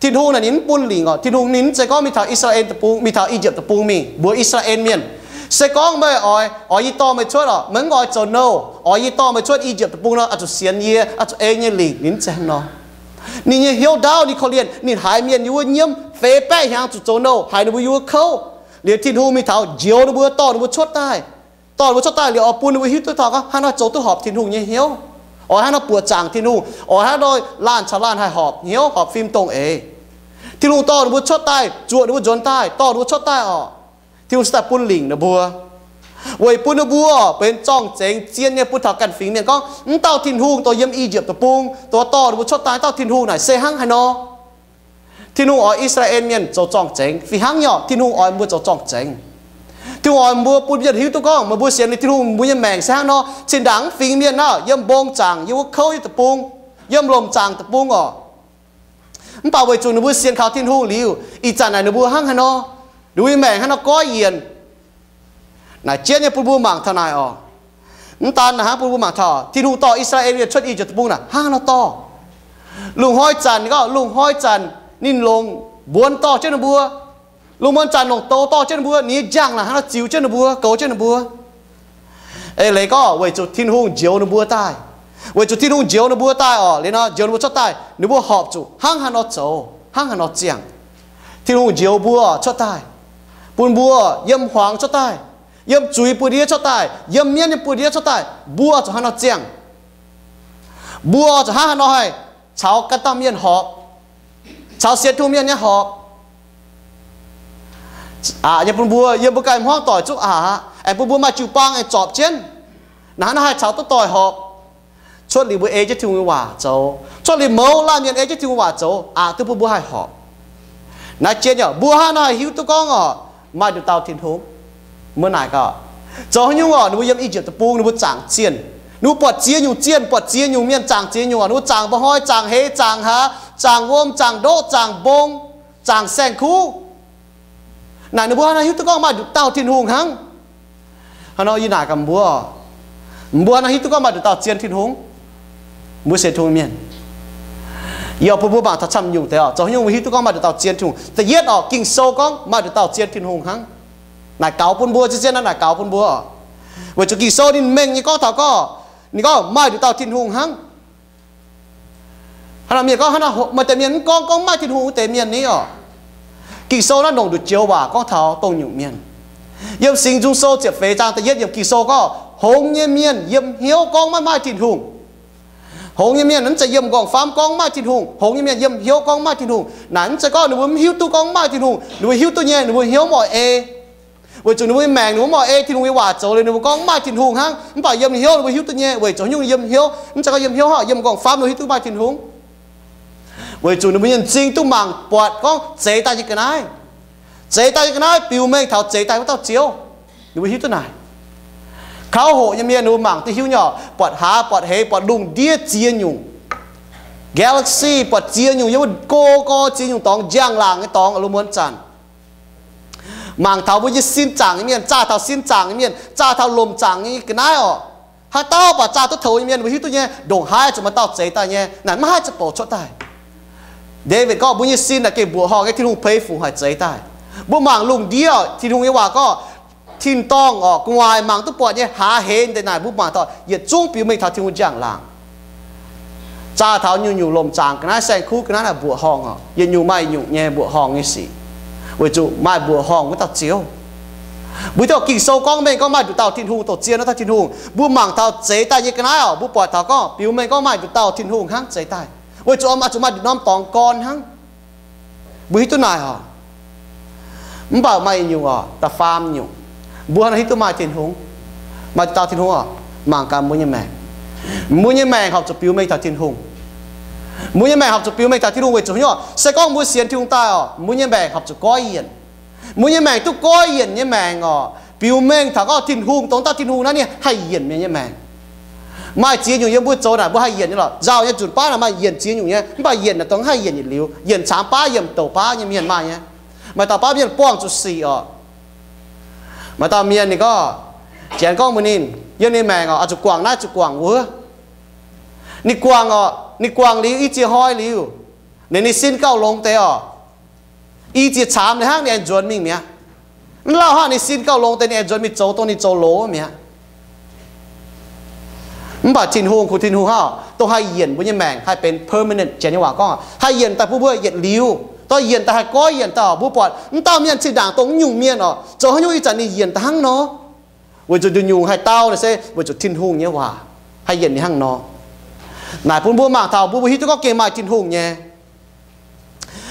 Tin-Hungh naaic ninh mv bun lingc orqc. Tin-Hungh ninh mv zeiz gorngv mingh taux I^saa^laa^en Deic-Bung, mingh taux I^yipv Deic-bung mingh mbuox I^saa^laa^en Mienh, Se gorngv meih oix, oix yie dorh meih cuotv orqc, meih mv oix zoux nouh, oix yie dorh meih cuotv I^yipv Deic-bung nor, oix zuqc sienx yie, oix zuqc ei nyei lingc. Ninh mv zeiz hnangv nor. Ninh nyei hnyouv ndaauv, ninh korv-lienh, ninh haiz mienh yiem wuov nyiemv feix baeqv hnyangx zuqc zoux nouh, haiz ninh mbuo yiem wuov kouv. Liuz Tin-Hungh mingh taux njoux ninh mbuo, dorh ninh mbuo cuotv daaih. Dorh ninh mbuo cuotv daaih liuz oix bun ninh mbuo hiuv duqv taux gorngv hnangv haaix nor zoux duqv horpc Tin-Hungh nyei hnyouv, oix hnangv haaix nor buoqc zaangc Tin-Hungh, oix hnangv haaix nor laanh caux laanh haih horpc hnyouv, horpc fim dongh eix. Tin-Hungh dorh ninh mbuo cuotv daaih, zuoqc ninh mbuo nzuonx daaih, dorh ninh mbuo cuotv daaih orqc. Tin-Hungh cuotv daaih bun lingc ninh mbuo, weic bun ninh mbuo benx zorng-zengx zien nyei bun taux ganh fingx mienh gorngv, Mv dauh Tin-Hungh dongh yiem I^yipv Deic-Bung dongh dorh ninh mbuo cuotv daaih dauh Tin-Hungh naaic se hnangv haaix nor. Tin-Hungh oix I^saa^laa^en Mienh zoux zorng-zengx fih hnangv nyei orqc. Tin-Hungh oix mbuo zoux zorng-zengx. Tin-Hungh oix mbuo bun mienh hiuv duqv gorngv meih mbuo sienx liuz Tin-Hungh, mbuo nyei maengc se hnangv nor. Zinh ndaangc mv fingx mienh naaic yiem mbong zaangc, yiem wuov kouv nyei deic-bung, yiem lomc zaangc deic-bung orqc. Mv baac weic zuqc ninh mbuo sienx kaux Tin-Hungh liuz, ih zanc naaic ninh mbuo hnangv haaix nor, ninh mbuo nyei maengc hnangv nor goiv yienc. Naaic jienv nyei bun mbuo mangc taux naaic orqc. Mv daan naaic hnangv, bun mbuo mangc taux Tin-Hungh dorh I^saa^laa^en Mienh cuotv I^yipv Deic-Bung naaic hnangv haaix nor dorh. Lungh hnoi zanc, ninh gorngv lungh hnoi zanc ninh longc mbuonx dorh jienv ninh mbuo. Lungh muonz zanc longc douz dorh jienv ninh mbuo, ninh nyei njang-laangc hnangv nor ziux jienv ninh mbuo, goux jienv ninh mbuo. Eix leiz gorngv weic zuqc Tin-Hungh njoux ninh mbuo daaih. Weic zuqc Tin-Hungh njoux ninh mbuo daaih orqc, liuz nor njoux ninh mbuo cuotv daaih, ninh mbuo horpc zuqc hnangv haaix nor zoux, hnangv haaix nor ziangh. Tin-Hungh njoux mbuo cuotv daaih, bun mbuo yiem hmuangx cuotv daaih, yiem zuiz buoz-ndiev cuotv daaih, yiem mienv nyei buoz-ndiev cuotv daaih, mbuo zuqc hnangv haaix nor ziangh. Mbuo zuqc hnangv haaix nor haih caux ganh dauh mienh horpc, caux sienx Tin-Hungh mienh nyei horpc. Aqc nyei bun mbuo yiem mbuo ganh hmuangv doic zungv aqc, aengx bun mbuo maaih jiu-baang aengx zorpc jienv. Naaiv hnangv nor haih caux duqv doic horpc. Cuotv liuz mbuo ei jienv Tin-Hungh nyei waac zoux, cuotv liuz mouz laanh mienh ei jienv Tin-Hungh waac zoux, aqc duqv bun mbuo haih horpc. Naaiv jienv yaac mbuo hnangv nor haih hiuv duqv gorngv orqc, maaih nduqc dauh Tin-Hungh. Mbuo naaic gaax, zoux haaix nyungc orqc, ninh mbuo yiem I^yipv Deic-Bung ninh mbuo zaangc zienh. Ninh mbuo buatc ziex nyungc zienh, buatc ziex nyungc mienh zaangc ziex nyungc orqc. Ninh mbuo zaangc mba'hnoi, zaangc heix, zaangc hlaax, zaangc wuom, zaangc ndoqv, zaangc mbong, zaangc saeng-kuv. Naaic ninh mbuo hnangv nor hiuv duqv gorngv maaih nduqc dauh Tin-Hungh hnangv. Hnangv nor yie naaic gaax mbuo, mbuo hnangv nor hiuv duqv gorngv maaih nduqc dauh zien Tin-Hungh? Mbuo sienx Tin-Hungh mienh, yie oix bun mbuo mangc taux camv nyungc deix orqc, zoux haaix nyungc mbuo hiuv duqv gorngv maaih nduqc dauh zien Tin-Hungh. Da'yietv orqc, Ging-Sou gorngv maaih nduqc dauh zien Tin-Hungh hnangv. Naaic gaux bun mbuo, zien-zien naaic gaux bun mbuo. Weic zuqc Ging-Sou ninh mengh nyei gorngv taux gorngv, ninh gorngv maaih nduqc dauh Tin-Hungh hnangv. Hnangv nor mienh gorngv, hnangv nor maaih deix mienh mv gorngv, gorngv maaih Tin-Hungh wuov deix mienh ni orqc. Ging-Sou naaiv ndongc nduqc joux waac gorngv taux dongh nyungc mienh. Yiem Singx Nzung Sou ziepc feix zaang da'yietv yiemc Ging-Sou gorngv, hngongx nyei mienh yiem hnyouv gorngv maiv maaih Tin-Hungh. Hngongx nyei mienh mv zeiz yiem m'nqorngv-famv gorngv maaih Tin-Hungh. Hngongx nyei mienh yiem hnyouv gorngv maaih Tin-Hungh. Naaic mv zeiz gorngv ninh mbuo mv hiuv duqv gorngv maaih Tin-Hungh. Ninh mbuo hiuv duqv nyei, ninh mbuo hnyouv mv oix ei. Weic zuqc ninh mbuo nyei maengc ninh mbuo mv oix ei Tin-Hungh nyei waac zoux liuz, ninh mbuo gorngv mv maaih Tin-Hungh hnangv. Mv baac yiem hnyouv ninh mbuo hiuv duqv nyei. Weic zuqc haaix nyungc yiem hnyouv? Mv zeiz gorngv yiem hnyouv hnangv, yiem m'nqorngv-famv ninh mbuo hiuv duqv maaih Tin-Hungh. Weic zuqc ninh mbuo nyei m'zing duqv mangc buatc gorngv zeix daaih nyei ga'naaiv. Zeix daaih nyei ga'naaiv biux mengh taux zeix daaih wuov dauh Ziouv. Ninh mbuo hiuv duqv naaic. Kauv hoqc nyei mienh ninh mbuo mangc duqv hiuv nyei orqc, buatc hlaax, buatc heix, buatc lungh ndiev ziex nyungc galaxy, buatc ziex nyungc yiem wuov go go ziex nyungc dorngx, njang-laangc nyei dorngx, lungh muonz zanc. Mangc taux mbuo nyei sin zaangc nyei mienh, zaah taux sin zaangc nyei mienh, zaah taux lomc zaangc nyei ga'naaiv orqc. Haaix dauh baac zaah duqv toux nyei mienh, mbuo hiuv duqv nyei, ndongc haaix zuqc maaih dauh zeix daaih nyei. Naaic maiv haih za'bouc cuotv daaih. Ndaawitv gorngv mbuo nyei sin naaic gengh mbuoqc horngh nyei, Tin-Hungh peix fungc haic zeix daaih. Mbuo mangc lungh ndiev, Tin-Hungh nyei waac gorngv, tin-dorngh orqc, gu'nguaaic mangc duqv buatc nyei, hlaax heix deix naaic mbuo mangc taux yietc zungv biux mengh taux Tin-Hungh njang-laangc. Zaah taux nyungc-nyungc lomc zaangc ga'naaiv, saeng-kuv ga'naaiv naaic mbuoqc horngh orqc, yietc nyungc maaih yietc nyungc nyei mbuoqc horngh nyei sic, weic zuqc maaih mbuoqc horngh wuov dauh Ziouv. Mbuo hiuv duqv Ging-Sou gorngv mengh gorngv maaih nduqc dauh Tin-Hungh, dongh zien wuov dauh Tin-Hungh. Mbuo mangc taux zeix daaih nyei ga'naaiv orqc, mbuo buatc taux gorngv biux mengh gorngv maaih nduqc dauh Tin-Hungh hnangv zeix daaih, weic zuqc oix zuqc maaih nduqc norm dorngx gorn hnangv. Mbuo hiuv duqv naaic orqc. Mv baac maaih nyungc orqc, da'faam nyungc, mbuo hnangv nor hiuv duqv maaih Tin-Hungh, maaih nduqc dauh Tin-Hungh orqc, mangc gaax mbuo nyei maengc. Mbuo nyei maengc horpc zuqc biux mengh taux Tin-Hungh. Mbuo nyei maengc horpc zuqc biux mengh taux Tin-Hungh weic zuqc haaix nyungc orqc? Se gorngv mbuo sienx Tin-Hungh daaih orqc, mbuo nyei maengc horpc zuqc goiv yienc. Mbuo nyei maengc duqv goiv yienc nyei maengc orqc, biux mengh taux gorngv Tin-Hungh, dongh dauh Tin-Hungh naaiv ninh haih yienc mienh nyei maengc. Maaih ziex nyungc yiem mbuo zoux naaic, mbuo haih yienc nyei lorqc. Nzauh nyei zunc baav naaic maaih yienc ziex nyungc nyei, mv baac yienc naaic dongh haih yienc yietc liuz. Yienc caamx baav, yienc douc baav nyei mienh maaih nyei. Maaih dauh baav mienh buangh zuqc sic orqc. Maaih dauh mienh ninh gorngv, Janx gorngv mbuox ninh, yiem ninh maengc orqc, oix zuqc guangc naaiv zuqc guangc wuov. Ninh guangc orqc, ninh guangc liuz i ziex hnoi liuz, ninh, ninh sin gauh longx deix orqc, i ziex caamx ninh hnangv ninh aengx nzuonx mingh mi'aqv. Mv lauh hnangv ninh sin gauh longx deix ninh aengx nzuonx mingh zoux dongh ninh zoux loz mi'aqv. Mv baac Tin-Hungh, kungx Tin-Hungh hnangv dongh haih yienc mbuo nyei maengc haih benx permanent. Janx nyei waac gorngv haih yienc daaih bun mbuo yietc liuz, dongh yienc daaih haih goiv yienc daaih orqc. Mbuo buatc mv dauh mienh zinh ndaangc dongh nyungc mienh orqc, zoux haaix nyungc ih zanc ninh yienc daaih hnangv nor. Weic zuqc nduqc nyungc haih dau naaic se weic zuqc Tin-Hungh nyei waac haih yienc ninh hnangv nor. Naaic bun mbuo mangc taux mbuo, mbuo hiuv duqv gorngv gengh maaih Tin-Hungh nyei.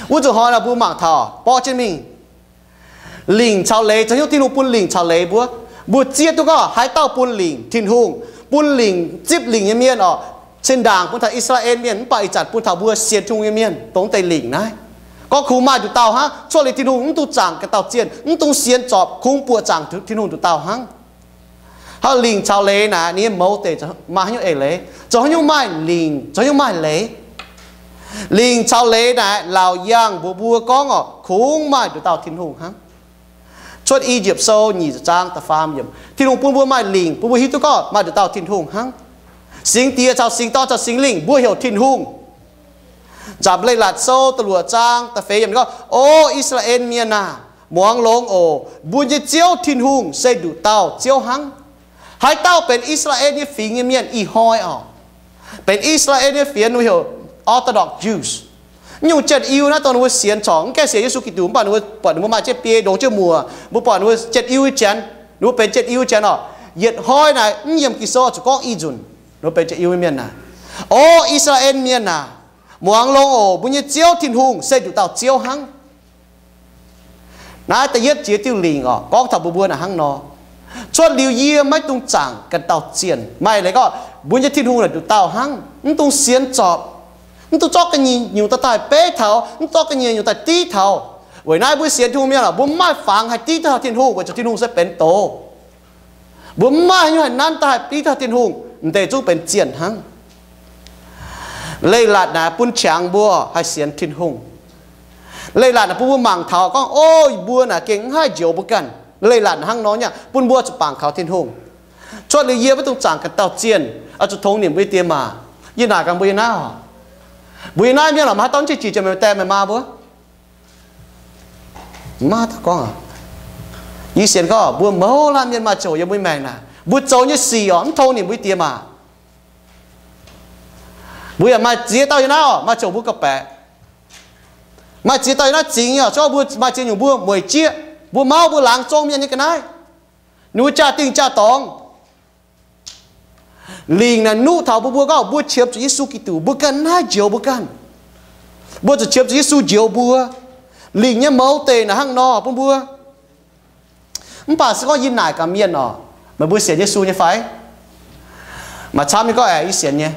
Wuov zuqc hnoi naaic mbuo mangc taux borqv jienv mingh, lingc caux leiz, zoux haaix nyungc Tin-Hungh bun lingc caux leiz mbuo? Mbuo zieqv duqv gorngv haaix dauh bun lingc? Tin-Hungh bun lingc, zipv lingc nyei mienh orqc, zinh ndaangc bun taux I^saa^laa^en Mienh, mv baac ih zanc bun taux mbuo sienx Tin-Hungh nyei mienh dongh deix lingc naaiv. Gorngv kungx maaih nduqc dauh hnangv, cuotv liuz Tin-Hungh mv dungx zaangc ganh dauh zienh, mv dungx sienx zorpc, kungx buoqc zaangc Tin-Hungh nduqc dauh hnangv. Haaix lingc caux leiz naaic ninh nyei mouz deic maaih haaix nyungc eix leiz? Zoux haaix nyungc maaih lingc, zoux haaix nyungc maaih leiz? Lingc caux leiz naaic laauc yangh mbuox mbuo gorngv orqc, kungx maaih nduqc dauh Tin-Hungh hnangv. Cuotv I^yipv Sou nyic zaang da'faam yiemc, Tin-Hungh bun mbuo maaih lingc, bun mbuo hiuv duqv gorngv maaih nduqc dauh Tin-Hungh hnangv. Singx Diex caux Singx Dorn caux Singx Lingh mbuo heuc Tin-Hungh. Nzamc Leiz-Latc Sou da'luoqc zaang da'feix yiemc gorngv, O I^saa^laa^en Mienh aah! Muangx longx oc. Mbuo nyei Ziouv Tin-Hungh se nduqc dauh Ziouv hnangv. Haaix dauh benx I^saa^laa^en nyei fingx nyei mienh ih hnoi orqc? Benx I^saa^laa^en nyei fingx, ninh heuc Orthodox Jews. Nyungc Janx-Iu naaiv dongh ninh mbuo sienx corc mv gaengh sienx Yesu Giduc, mv baac ninh mbuo buatc ninh mbuo maaih jienv biei ndongx jienv muoc, mbuo buatc ninh mbuo Janx-Iu nyei Janx, ninh mbuo benx Janx-Iu nyei Janx orqc. Yietc hnoi naaic mv yiem Ging-Sou zuqc gorngv ih nzunc, ninh mbuo benx Janx-Iu nyei mienh naaic. O I^saa^laa^en Mienh aah! Muangx longx oc. Mbuo nyei Ziouv Tin-Hungh se nduqc dauh Ziouv hnangv. Naaiv da'yietv jiex diuh lingc orqc, gorngv taux mbuo, mbuo naaic hnangv nor. Cuotv liuz yie maiv dungx zaangc ganh dauh zienh. Maaih leiz gorngv mbuo nyei Tin-Hungh naaic nduqc dauh hnangv, mv dungx sienx zorpc, mv dungx zorqv ga'nyiec nyungc daaih daaih beiv taux, mv zorqv ga'nyiec nyungc daaih div taux. Weic naaiv mbuo sienx Tin-Hungh mienh orqc, mbuo mv maaih fangx haih div duqv taux Tin-Hungh, weic zuqc Tin-Hungh se benx doz. Mbuo mv maaih haaix nyungc haih nanv daaih haih div taux Tin-Hungh, m'deix zungv benx zienh hnangv. Leiz-latc naaic bun qangx mbuo haih sienx Tin-Hungh. Leiz-latc naaic bun mbuo mangc taux gorngv, o, mbuo naaic gengh mv haih njoux mbuo ganh. Leiz-latc naaic hnangv nor nyei, bun mbuo zuqc bangc kaux Tin-Hungh. Cuotv liuz yie maiv dungx zaangc ganh dauh zienh, oix zuqc tongx nimc mbuo nyei die maac. Yie naaic ganh mbuo yiem naaiv oc, mbuo yiem naaiv mienh lorqc, maaih haaix dauh mv qiex jiec jiex meih die meih maa mbuo? Maiv maaih dauh gorngv. Yie sienx gorngv mbuo mouz laanh mienh maaih ziangh hoc yiem mbuo nyei maengc naaic, mbuo zoux nyei sic orqc, mv tongx nimc mbuo nyei die maac. Mbuo yaac maaih ziex dauh yiem naaiv orqc, maaih ziangh hoc mbuo gauh baeqc. Maaih ziex dauh yiem naaiv zingx nyei orqc, se gorngv mbuo maaih ziex nyungc mbuo mueic jieqv, mbuo mauv mbuo laangz zong mienh nyei ga'naaiv. Ninh mbuo jaa-dingh jaa-dorngx. Lingc naaic nuqv taux mbuo, mbuo gorngv mbuo qiemx zuqc Yesu Giduc, mbuo ganh mv haih njoux mbuo ganh. Mbuo zuqc qiemx zuqc Yesu njoux mbuo. Lingc nyei mouz deic naaic hnangv nor bun mbuo. Mv baac se gorngv yie naaic gaax mienh orqc, meih mbuo sienx Yesu nyei fai? Maaih camv nyei gorngv, aeqv, yie sienx nyei.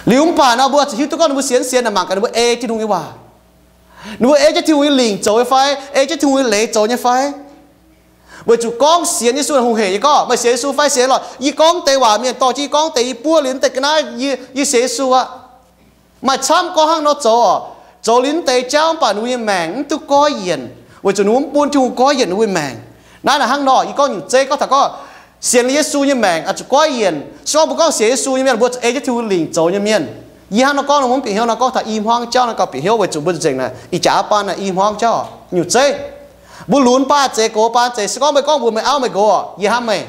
Liuz mv baac nor mbuo zuqc hiuv duqv gorngv ninh mbuo sienx, sienx naaic mangc gaax ninh mbuo ei Tin-Hungh nyei waac. Ninh mbuo ei jienv Tin-Hungh nyei lingc zoux nyei fai? Ei jienv Tin-Hungh nyei leiz zoux nyei fai? Weic zuqc gorngv sienx Yesu naaic hungh heic nyei gorngv, meih sienx Yesu fai? Sienx lorqc. Yie gorngv deix waac mienh dorh jienv yie gorngv deix, yie buov liuz mv deix ga'naaiv, yie, yie sienx Yesu aqv. Maaih camv gorngv hnangv nor zoux orqc, zoux liuz mv deix jauv mv baac ninh mbuo nyei maengc mv duqv goiv yienc, weic zuqc ninh mbuo mv bun Tin-Hungh goiv yienc ninh mbuo nyei maengc. Naaiv naaic hnangv nor, yie gorngv nyungc zeiv gorngv taux gorngv sienx liuz Yesu nyei maengc oix zuqc goiv yienc. Se gorngv mbuo gorngv sienx Yesu nyei mienh, mbuo zuqc ei jienv Tin-Hungh lingc zoux nyei mienh. Yie hnangv nor gorngv nor mbuo mv bieqc hnyouv, nor gorngv taux i hmuangv jauv nor gauh bieqc hnyouv, weic zuqc mbuo zuqc nzengc naaic ih jaax aav baan naaic i hmuangv jauv nyungc zeiv. Mbuo lunx baan zeiz, gox baan zeiz. Se gorngv meih gorngv mbuox meih auv meih nqox, yie hnamv meih.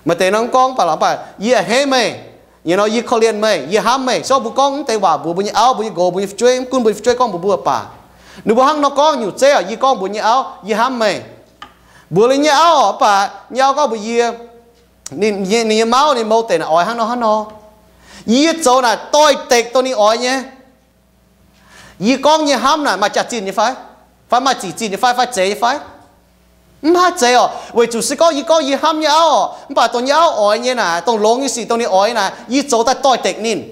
Maaih deix nor mv gorngv baac lorqc, mv baac yie a'hneiv meih. Yie nor, yie korv-lienh meih, yie hnamv meih. Se gorngv mbuo gorngv mv deix waac mbuox mbuo nyei auv, mbuo nyei nqox, mbuo nyei fu'jueiv, mv gunv mbuo nyei fu'jueiv gorngv mbuox mbuo baac, ninh mbuo hnangv nor gorngv nyungc zeiv orqc, yie gorngv mbuox nyei auv, yie hnamv meih. Mbuox liuz nyei auv orqc, mv baac nyei auv gorngv mbuox yie, ninh, ninh nyei mauv, ninh mouz deic naaic oix hnangv nor hnangv nor. Yie zoux naaic doix-dekc dongh ninh oix nyei. Yie gorngv nyei hnamv naaic maaih jaax-zinh nyei fai? Fai maaih zic-zinh nyei fai? Fai zeiz nyei fai? Mv haih zeiz orqc. Weic zuqc se gorngv yie gorngv yie hnamv nyei auv orqc, mv baac dongh nyei auv oix nyei naaic, dongh longx nyei sic dongh ninh oix naaic, yie zoux daaih doix-dekc ninh.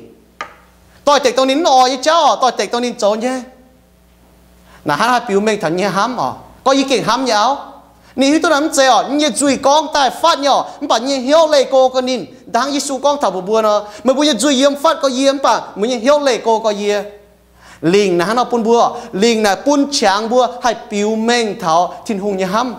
Doix-dekc dongh ninh mv oix nyei jauv orqc, doix-dekc dongh ninh zoux nyei. Naaic hnangv haih biux mengh taux nyei hnamv orqc, gorngv yie gengh hnamv nyei auv. Ninh hiuv duqv naaiv mv zeiz orqc, yie nyei nzuih gorngv daaih fatv nyei orqc, mv baac yie nyei hnyouv leih go gorx ninh. Dangv Yesu gorngv taux mbuox mbuo nor, meih mbuo nyei nzuih yiem fatv gorx yie, mv baac meih nyei hnyouv leih go gorx yie. Lingc naaic hnangv nor bun mbuo, lingc naaic bun qangx mbuo haih biux mengh taux Tin-Hungh nyei hnamv.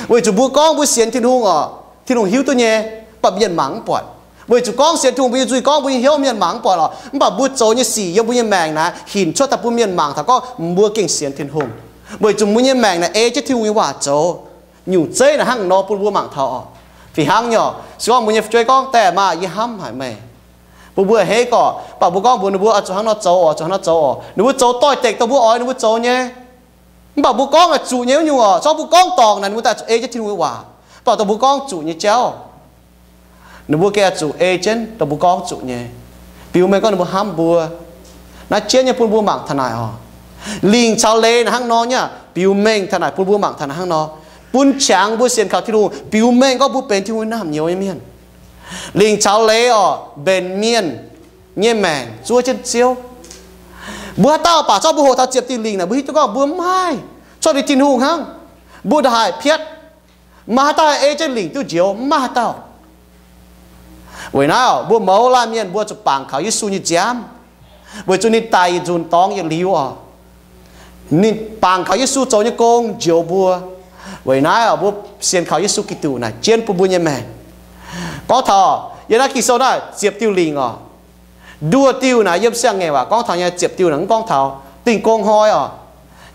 Weic zuqc mbuo gorngv mbuo sienx Tin-Hungh orqc, Tin-Hungh hiuv duqv nyei, mv baac mienh mangc mv buatc. Weic zuqc gorngv sienx Tin-Hungh, mbuo nyei nzuih gorngv mbuo nyei hnyouv mienh mangc mv buatc orqc, mv baac mbuo zoux nyei sic yiem mbuo nyei maengc naaic hinc cuotv daaih bun mienh mangc taux gorngv mbuo gengh sienx Tin-Hungh. Weic zuqc mbuo nyei maengc naaic ei jienv Tin-Hungh nyei waac zoux. Nyungc zeiv naaic hnangv nor bun mbuo mangc taux orqc. Fih hnangv nyei orqc, se gorngv mbuo nyei fu'jueiv gorngv, Diex maa, yie hnamv haic meih, bun mbuo heix gorqv, mv baac mbuo gorngv mbuox ninh mbuo, Oix zuqc hnangv nor zoux oc, zuqc hnangv nor zoux oc. Ninh mbuo zoux doix-dekc dongh mbuo oix ninh mbuo zoux nyei. Mv baac mbuo gorngv oix zuqc nyei wuov nyungc oc, se gorngv mbuo gorngv dorngc naaic, ninh mbuo daaih zuqc ei jienv Tin-Hungh nyei waac. Mv baac dongh mbuo gorngv zuqc nyei jauv, ninh mbuo gengh zuqc ei jienv dongh mbuo gorngv zuqc nyei, biux mengh gorngv ninh mbuo hnamv mbuo. Naaiv jienv nyei bun mbuo mangc taux naaic oc. Lingc caux leiz naaic hnangv nor nyei, biux mengh taux naaic bun mbuo mangc taux naaic hnangv nor, bun qangx mbuo sienx kaux Tin-Hungh, biux mengh gorngv mbuo benx Tin-Hungh nyei naamh nyouz nyei mienh. Lingc caux leiz orqc, mbenc mienh nyei maengc zuov jienv Ziouv. Mbuo haaix dauh baac zorqv mbuo hoqc taux ziepc diuh lingc naaic, mbuo hiuv duqv gorngv mbuo mv maaih, cuotv liuz Tin-Hungh hnangv. Mbuo ndongc haaix piatv, maaih haaix dauh haih ei jienv lingc duqv njoux? Mv maaih haaix dauh. Weic naaiv orqc, mbuo mouz laanh mienh mbuo zuqc bangc kaux Yesu nyei nziaamv, weic zuqc ninh daic yietc nzunc dorngx yietc liuz orqc. Ninh bangc kaux Yesu zoux nyei gong njoux mbuo. Weic naaiv orqc, mbuo sienx kaux Yesu Giduc naaic jienv bun mbuo nyei maengc. Gorngv taux yiem naaiv Ging-Sou naaiv ziepc diuh lingc orqc, nduoh diuh naaic yiem siang-ngaengc waac gorngv taux nyei, ziepc diuh naaic mv gorngv taux. Dingh gong hnoi orqc,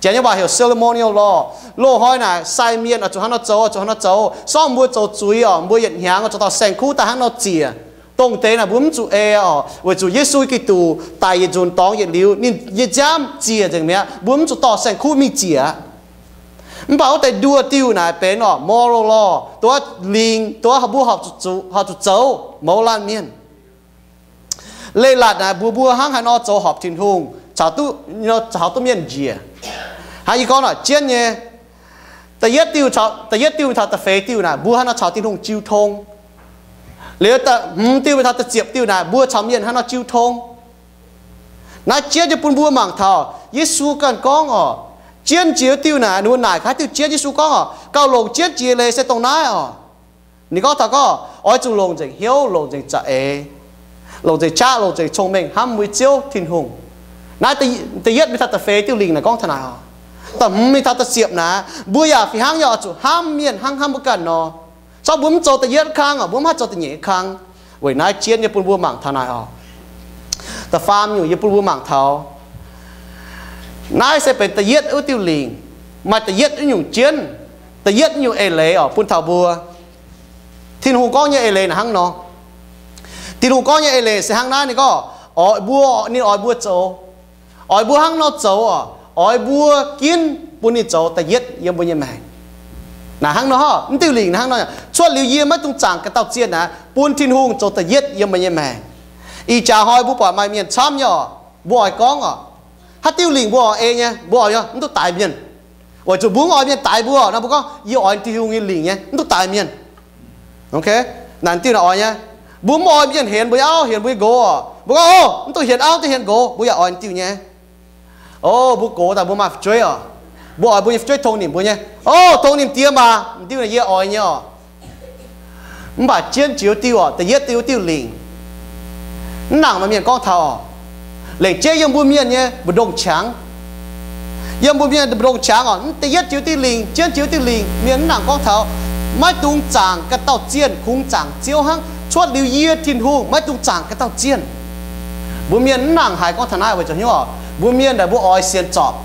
Janx nyei waac heuc ceremonial law. Loz-hnoi naaic sai mienh oix zuqc hnangv nor zoux, oix zuqc hnangv nor zoux. Sorng mbuo zoux zuiz orqc, mbuo yietc hnyangx oix zuqc dorh saeng-kuv daaih hnangv nor ziec. Dongh deix naaic mbuo mv zuqc ei orqc, weic zuqc Yesu Giduc daic yietc nzunc dorngx yietc liuz, ninh nyei nziaamv ziec nzengc mi'aqv. Mbuo mv zuqc dorh saeng-kuv mingh ziec aqv. Mv baac wuov deix nduoh diuh naaic benx orqc moral law, dongh wuov lingc, dongh wuov mbuo horpc zuqc zoux, mouz laanh mienh. Leiz-latc naaic mbuox mbuo hnangv haaix nor zoux horpc Tin-Hungh caux duqv, caux duqv mienh njiec. Hnangv yie gorngv naaic jienv nyei, da'yietv diuh, da'yietv diuh taux da'feix diuh naaic mbuo hnangv nor caux Tin-Hungh jiu tong. Liuz da'hmz diuh taux da'ziepc diuh naaic mbuo caux mienh hnangv nor jiu tong. Naaiv jienv nyei bun mbuo mangc taux Yesu ganh gorngv orqc, jienv jiex diuh naaic, ninh mbuo naaic haaix diuh jienv, Yesu gorngv orqc, gauh longc jienv jiex leiz se dongh naaiv orqc. Ninh gorngv taux gorngv oix zuqc longc nzengc hnyouv, longc nzengc za'eix, longc nzengc qaqv, longc nzengc cong-mengh hnamv mbuo nyei Ziouv Tin-Hungh. Naaiv da'yietv mingh taux da'feix diuh lingc naaic gorngv taux naaic orqc. Da'hmz mingh taux da'ziepc naaic, mbuo yaac fih hnangv nyei oix zuqc hnamv mienh hnangv hnamv mbuo ganh nor. Zorqv mbuo mv zoux da'yietv kang orqc, mbuo mv haih zoux da'nyeic kang. Weic naaiv jienv nyei bun mbuo mangc taux naaic orqc. Da'faam nyungc yie bun mbuo mangc taux, naaiv se benx da'yietv wuov diuh lingc, maaih da'yietv wuov nyungc jienv, da'yietv wuov nyungc eix leiz orqc bun taux mbuo. Tin-Hungh gorngv nyei eix leiz naaic hnangv nor. Tin-Hungh gorngv nyei eix leiz se hnangv naaiv, ninh gorngv oix mbuo, ninh oix mbuo zoux, oix mbuo hnangv nor zoux orqc, oix mbuo ginv bun ninh zoux da'yietv yiem mbuo nyei maengc. Naaic hnangv nor, mv diuh lingc naaic hnangv nor, cuotv liuz yie maiv dungx zaangc ga'dauh zienh naaic, bun Tin-Hungh zoux da'yietv yiem meih nyei maengc. Ih jaax hnoi mbuo buatc maaih mienh camv nyei orqc, mbuo oix gorngv orqc, haaix diuh lingc mbuo oix ei nyei, mbuo oix mv duqv daix mienh. Weic zuqc mbuo mv oix mienh daix mbuo nor, mbuo gorngv, yie oix Tin-Hungh nyei lingc nyei, mv duqv daix mienh. Naaic diuh naaic oix nyei. Mbuo mv oix mienh hienx mbuo nyei auv, hienx mbuo nyei nqox orqc, mbuo gorngv, o, mv duqv hienx auv, mv duqv hienx nqox, mbuo yaac oix diuh nyei. O, mbuo gox daaih mbuo maaih fu'jueiv orqc, mbuo oix mbuo nyei fu'jueiv tong nimc mbuo nyei. O, tong nimc diex maac, diuh naaic yie oix nyei orqc. Mv baac jienv jiex diuh orqc, da'yietv diuh, diuh lingc, mv nangc maaih mienh gorngv taux orqc. Lengc jeiv yiem mbuo mienh nyei mbu'ndongx qangx, yiem mbuo mienh mbu'ndongx qangx orqc, da'yietv jiex diuh lingc, jienv jiex diuh lingc, mienh mv nangc gorngv taux, maiv dungx zaangc ga'dauh zienh, kungx zaangc Ziouv hnangv. Cuotv liuz yie, Tin-Hungh, maiv dungx zaangc ga'dauh zienh. Mbuo mienh mv nangc haiz gorngv taux naaiv weic zuqc hnyouv orqc, mbuo mienh naaic mbuo oix sienx zorpc.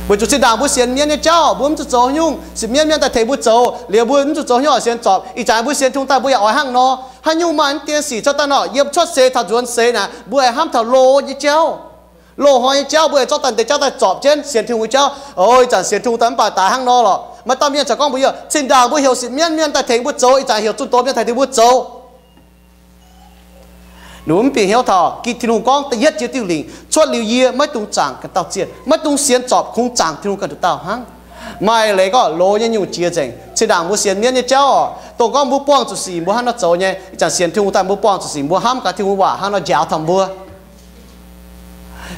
Weic zuqc zinh ndaangc mbuo sienx mienv nyei jauv, mbuo mv zuqc zoux haaix nyungc, sienx mienv, mienv daaih tengx mbuo zoux. Liuz mbuo mv zuqc zoux haaix nyungc sienx zorpc. Ih zanc mbuo sienx Tin-Hungh daaih mbuo yaac oix hnangv nor. Haaix nyungc maaih mv dien sic cuotv daaih nor, yiem cuotv seix taux nzuonx seix naaic, mbuo aengx hnamv taux loz nyei jauv, loz-hnoi nyei jauv, mbuo aengx zorqv daaih deix jauv daaih zorpc jienv sienx Tin-Hungh nyei jauv. O, ih zanc sienx Tin-Hungh daaih mv baac daaih hnangv nor lorqc. Maaih dauh mienh corc gorngv mbuox yie, zinh ndaangc mbuo heuc sienx mienv mienh daaih tengx mbuo zoux, ih zanc heuc zunh doz mienh daaih tengx mbuo zoux. Ninh mbuo mv bieqc hnyouv taux Tin-Hungh gorngv da'yietv jiex diuh lingc, cuotv liuz yie maiv dungx zaangc ga'dauh zienh, maiv dungx sienx zorpc, kungx zaangc Tin-Hungh ganh nduqc dauh hnangv. Maaih leiz gorngv loz nyei nyungc jiex nzengc. Zinh ndaangc mbuo sienx mienv nyei jauv orqc, dongh gorngv mbuo buangh zuqc sic mbuo hnangv nor zoux nyei. Ih zanc sienx Tin-Hungh daaih mbuo buangh zuqc sic mbuo hnamv gaax Tin-Hungh waac hnangv nor njaaux taux mbuo.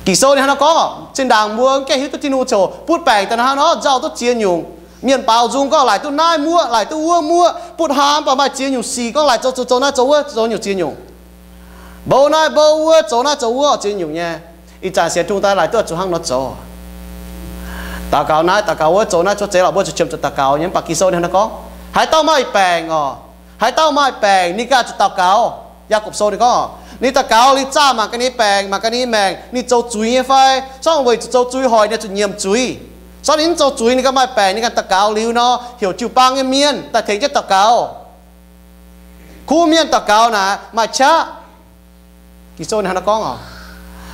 Ging-Sou ninh hnangv nor gorngv orqc, zinh ndaangc mbuo mv gaengh hiuv duqv Tin-Hungh ziouc butv baengc daaih hnangv nor nzauh duqv ziex nyungc. Mienh baaux nzung gorngv laaic duqv naaiv muoqv, laaic duqv wuov muoqv, butv haa mv baac maaih ziex nyungc sic gorngv laaic zoux zoux zoux naaiv zoux wuov zoux nyungc ziex nyungc. Mbou naaiv mbou wuov, zoux naaiv zoux wuov ziex nyungc nyei. Ih zanc sienx Tin-Hungh daaih laaic duqv zuqc hnangv nor zoux. Daux gaux naaiv, daux gaux wuov, zoux naaiv, zoux zeiz lorqc, mbuo zuqc qiemx zuqc daux gaux nyei. Mv baac Ging-Sou ninh hnangv nor gorngv, haaix dauh maaih baengc orqc, haaix dauh maaih baengc ninh ganh zuqc daux gaux. Yaagorpc Sou ninh gorngv, ninh daux gaux liuz zaah mangc gaax ninh nyei baengc, mangc gaax ninh nyei maengc, ninh zoux zuiz nyei fai? Zorngv weic zuqc zoux zuiz hoic ninh zuqc nyiemc zuiz. Zorngv ninh mv zoux zuiz, ninh ganh maaih baengc, ninh ganh daux gaux liuz nor, heuc jiu-baang nyei mienh daaih tengx jienv daux gaux. Kuv mienh daux gaux naaic maaih qaqv. Ging-Sou ninh hnangv nor gorngv oc.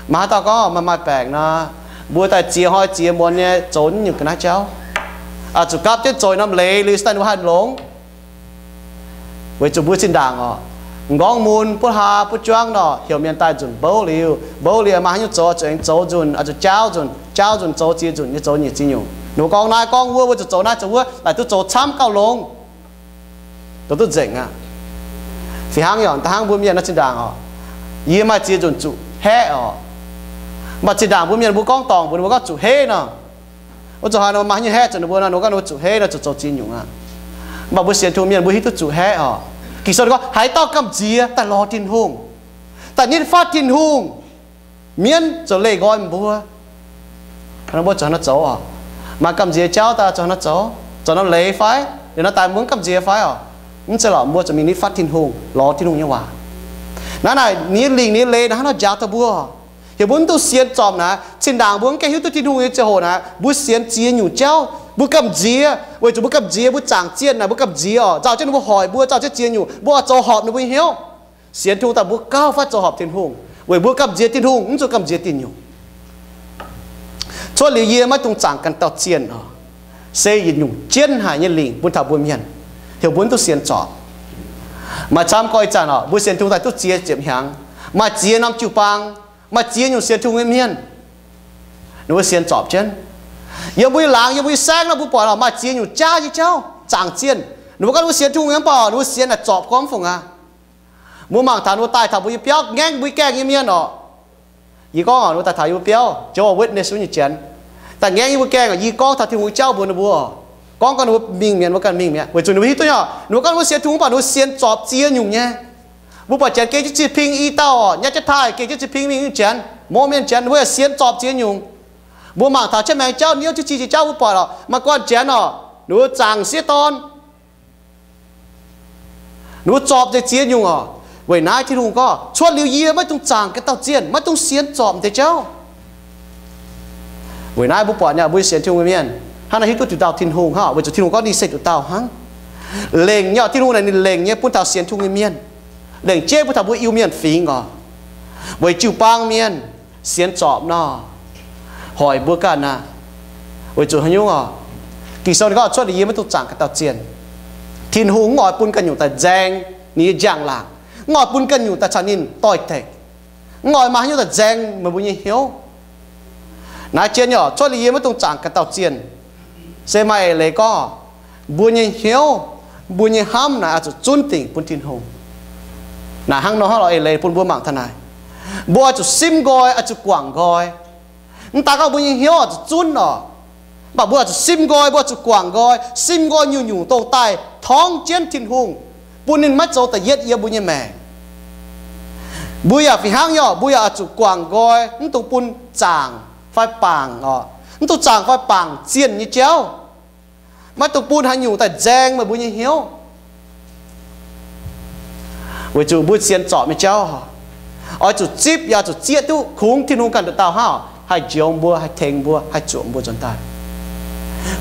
Maaih haaix dauh gorngv maaih, maaih baengc nor, mbuo daaih ziex hnoi ziex muonz nyei zoux nyungc ga'naaiv jauv, zuqc gapv jienv zoux norm leiz liuz daaih ninh mbuo haih longx. Weic zuqc mbuo zinh ndaangc oc, m'nqorngv mun butv haa butv juangv nor, heuc mienh daaih nzunc mbouv liuz, mbouv liuz maaih haaix nyungc zoux zuqc aengx zoux nzunc, zuqc jaauv nzunc, jaauv nzunc zoux ziex nzunc nyei, zoux nyic ziex nyungc. Ninh mbuo gorngv naaiv gorngv wuov, mbuo zuqc zoux naaiv zoux wuov, laaic duqv zoux camv gauh longx, zoux duqv nzengc aqv. Fih hnangv yaac da'hnangv mbuo mienh naaiv zinh ndaangc oc, yie maaih ziex nzunc zuqc haeqv oc. Mv baac zinh ndaangc mbuo mienh mbuo gorngv dorngc mbuox ninh mbuo gorngv zuqc heiv nor, wuov zuqc haaix nor maaih haaix nyungc haeqv zuqc ninh mbuo nor, ninh mbuo gorngv ninh mbuo zuqc heiv nor, zuqc zoux ziex nyungc aqv. Mv baac mbuo sienx Tin-Hungh mienh mbuo hiuv duqv zuqc haeqv oc. Ging-Sou ninh gorngv haaix dauh gamh nziex daaih lorz Tin-Hungh, daaih nitv fatv Tin-Hungh, mienv ziouc leih nqoi mbuo. Mbuo zuqc hnangv nor zoux oc. Maaih gamh nziex jauv daaih zuqc hnangv nor zoux, zoux norm leiz fai? Liuz nor daaih mbuo mv gamh nziex fai oc? Mv zeiz lorqc, mbuo zuqc mingh nitv fatv Tin-Hungh, lorz Tin-Hungh nyei waac. Naaiv naaic ninh nyei lingc ninh nyei leiz naaiv hnangv nor njaaux taux mbuo, heuc mbuo mv duqv sienx zorpc naaic. Zinh ndaangc mbuo mv gaengh hiuv duqv Tin-Hungh nyei ziangh hoc naaic, mbuo sienx ziex nyungc jauv, mbuo gamh nziex. Weic zuqc mbuo gamh nziex, mbuo zaangc zienh naaic, mbuo gamh nziex oc, nzauh jienv ninh mbuo hoic mbuo, nzauh jienv ziex nyungc, mbuo oix zoux horpc ninh mbuo nyei hnyouv. Sienx Tin-Hungh daaih mbuo gauh fatv zoux horpc Tin-Hungh, weic mbuo gamh nziex Tin-Hungh, mv zuqc gamh nziex diuh nyungc. Cuotv liuz yie maiv dungx zaangc ganh dauh zienh oc, se yietc nyungc jienv haic nyei lingc bun taux mbuo mienh, heuc mbuo mv duqv sienx zorpc. Maaih camv gorngv ih zanc oc, mbuo sienx Tin-Hungh daaih duqv ziex ziepc hnyangx, maaih ziex norm jiu-baang, maaih ziex nyungc sienx Tin-Hungh nyei mienh, ninh mbuo sienx zorpc jienv. Yiem mbuo nyei laangz, yiem mbuo nyei saengv nor, mbuo buatc oc, maaih ziex nyungc jaav nyei jauv zaangc zienh. Ninh mbuo gorngv ninh mbuo sienx Tin-Hungh nyei, mv baac ninh mbuo sienx naaic zorpc gorngv mv fungc aqv. Mbuo mangc taux ninh mbuo daaih taux mbuo nyei biauv ngaengv mbuo nyei gaengh nyei mienh oc. Yie gorngv oc, ninh mbuo daaih taux yie mbuo biauv, Jehovah Witness wuov nyei janx, daaih ngaengv yie mbuo gaengh oc, yie gorngv taux Tin-Hungh nyei jauv mbuox ninh mbuo oc, gorngv gorngv ninh mbuo mingh mi'aqv, mbuo ganh mingh mi'aqv, weic zuqc ninh mbuo hiuv duqv nyei oc, ninh mbuo gorngv ninh mbuo sienx Tin-Hungh, mv baac ninh mbuo sienx zorpc ziex nyungc nyei. Mbuo buatc janx geh jienv ziex pingv i dauh oc, nyaiv jienv taaih geh jienv ziex pingv mingh nyungc janx, Mormon janx, ninh mbuo yaac sienx zorpc ziex nyungc. Mbuo mangc taux cietv maengx jauv, niouv jienv ziex nyungc jauv, mbuo buatc oc, maaih guanh janx oc, ninh mbuo zaangc sieqv dorn, ninh mbuo zorpc nzengc ziex nyungc oc. Weic naaiv Tin-Hungh gorngv, cuotv liuz yie maiv dungx zaangc ganh dauh zienh, maiv dungx sienx zorpc deix jauv. Weic naaiv mbuo buatc nyei, mbuo sienx Tin-Hungh nyei mienh hnangv naaiv hiuv duqv diuc dauh Tin-Hungh hnangv, weic zuqc Tin-Hungh gorngv ninh se diuc dauh hnangv. Lengc nyei oc, Tin-Hungh naaic ninh lengc nyei bun taux sienx Tin-Hungh nyei mienh, lengc jeiv butv taux mbuo Iu-Mienh fingx oc. Weic jiu-baang mienh sienx zorpc nor, hoic mbuo ganh aqv. Weic zuqc haaix nyungc oc? Ging-Sou ninh gorngv cuotv liuz yie maiv dungx zaangc ganh dauh zienh. Tin-Hungh mv oix bun ganh nyungc daaih nzaeng ninh nyei njang-laangc, mv oix bun ganh nyungc daaih caux ninh doix-dekc, mv oix maaih haaix nyungc daaih nzaeng meih mbuo nyei hnyouv. Naaiv jienv nyei oc, cuotv liuz yie maiv dungx zaangc ganh dauh zienh. Se maaih eix leiz gorngv, mbuo nyei hnyouv, mbuo nyei hnamv naaic oix zuqc zunv dingc bun Tin-Hungh. Naaic hnangv nor hnangv lorz eix leiz bun mbuo mangc taux naaic. Mbuo oix zuqc simv nqoi, oix zuqc guangc nqoi. Mv daan gorngv mbuo nyei hnyouv oix zuqc zunv oc, mv baac mbuo oix zuqc simv nqoi, mbuo oix zuqc guangc nqoi, simv nqoi nyungc-nyungc dongh daaih torngv jienv Tin-Hungh, bun ninh maiv zoux da'yietv yiem mbuo nyei maengc. Mbuo yaac fih hnangv nyei oc, mbuo yaac oix zuqc guangc nqoi, mv dungx bun zaangc fai bangc oc, mv dungx zaangc fai bangc zienh nyei jauv. Maiv dungx bun haaix nyungc daaih nzaeng meih mbuo nyei hnyouv. Weic zuqc mbuo sienx zorpc nyei jauv oix zuqc zipv yaac zuqc zieqv duqv kungx Tin-Hungh ganh nduqc dauh hnangv haih njoux mbuo, haih tengx mbuo, haih zuoqc mbuo nzuonx daaih.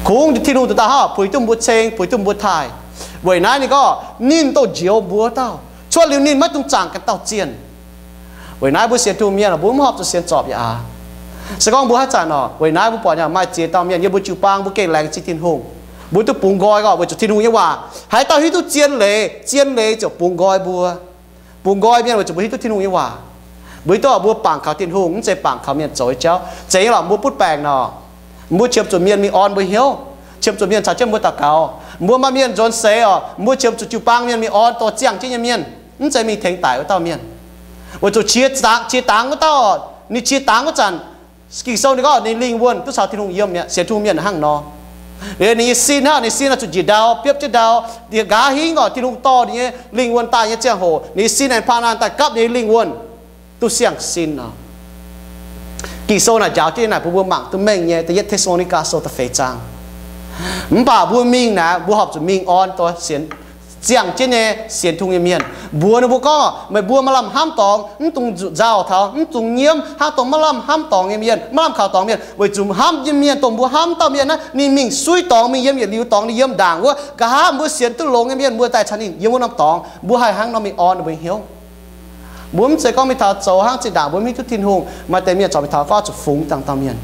Kungx Tin-Hungh nduqc dauh hnangv puix duqv mbuo ceng, puix duqv mbuo taaih. Weic naaiv ninh gorngv ninh dongh njoux mbuo dauh. Cuotv liuz ninh maiv dungx zaangc ganh dauh zienh. Weic naaiv mbuo sienx Tin-Hungh mienh, mbuo mv horpc zuqc sienx zorpc yaac aqc. Se gorngv mbuo haaix zanc oc, weic naaiv mbuo buatc nyei maaih ziex dauh mienh yiem mbuo jiu-baang, mbuo gengh laengz zingh Tin-Hungh, mbuo duqv bungx nqoi oc, weic zuqc Tin-Hungh nyei waac. Haaix dauh hiuv duqv zien leiz, zien leiz ziouc bungx nqoi mbuo. Bungx nqoi mienh weic zuqc mbuo hiuv duqv Tin-Hungh nyei waac. Mbuo hiuv duqv mbuo bangc kaux Tin-Hungh, mv zeiz bangc kaux mienh zoux nyei jauv. Zeiz nyei lorqc, mbuo butv baengc nor, mbuo qiemx zuqc mienh mingh orn mbuo hnyouv, qiemx zuqc mienh caux jienv mbuo daux gaux. Mbuo maaih mienh nzuonx seix oc, mbuo qiemx zuqc jiu-baang mienh mingh orn dorh ziangh jienv nyei mienh, mv zeiz mingh tengx daic wuov dauh mienh. Weic zuqc qiex dangx, qiex dangx wuov dauh, ninh qiex dangx wuov zanc, Ging-Sou ninh gorngv ninh lingh wuonh duqv caux Tin-Hungh yiem mi'aqv. Sienx Tin-Hungh mienh hnangv nor. Ninh nyei sin hnangv, ninh sin oix zuqc njiec ndau, biopv jienv ndau, nqa'haav hingv oc, Tin-Hungh dorh ninh nyei lingh wuonh daaih nyei ziangh hoc, ninh nyei sin aengx paan daaih gapv ninh nyei lingh wuonh duqv siang-sin oc. Ging-Sou naaic njaaux jienv naaic bun mbuo mangc duqv mengh nyei, Da'yietv Te^saa^lo^ni^gaa Sou da'feix zaang. Mv baac mbuo mingh naaic, mbuo horpc zuqc mingh orn dongh sienx, ziangh jienv nyei sienx Tin-Hungh nyei mienh. Mbuox ninh mbuo gorngv, meih mbuo maaih lamh hnamv dorngx, mv dungx nzauh taux, mv dungx nyiemv hnangv dongh maaih lamh hnamv dorngx nyei mienh, maaih lamh kaux dorngx mienh, weic zuqc hnamv nyei mienh dongh mbuo hnamv dauh mienh naaiv, ninh mingh suiv dorngx, mingh yiem yietc liuz dorngx, ninh yiem ndaangc wuov. Nqa'haav mbuo sienx duqv longx nyei mienh, mbuo daaih caux ninh yiem wuov norm dorngx, mbuo haih hnangv nor mingh orn ninh mbuo nyei hnyouv. Mbuo mv zeiz gorngv mingh taux zoux hnangv zinh ndaangc mbuo mv hiuv duqv Tin-Hungh, maaih deix mienh corc mingh taux gorngv zuqc fungx dangh dauh mienh.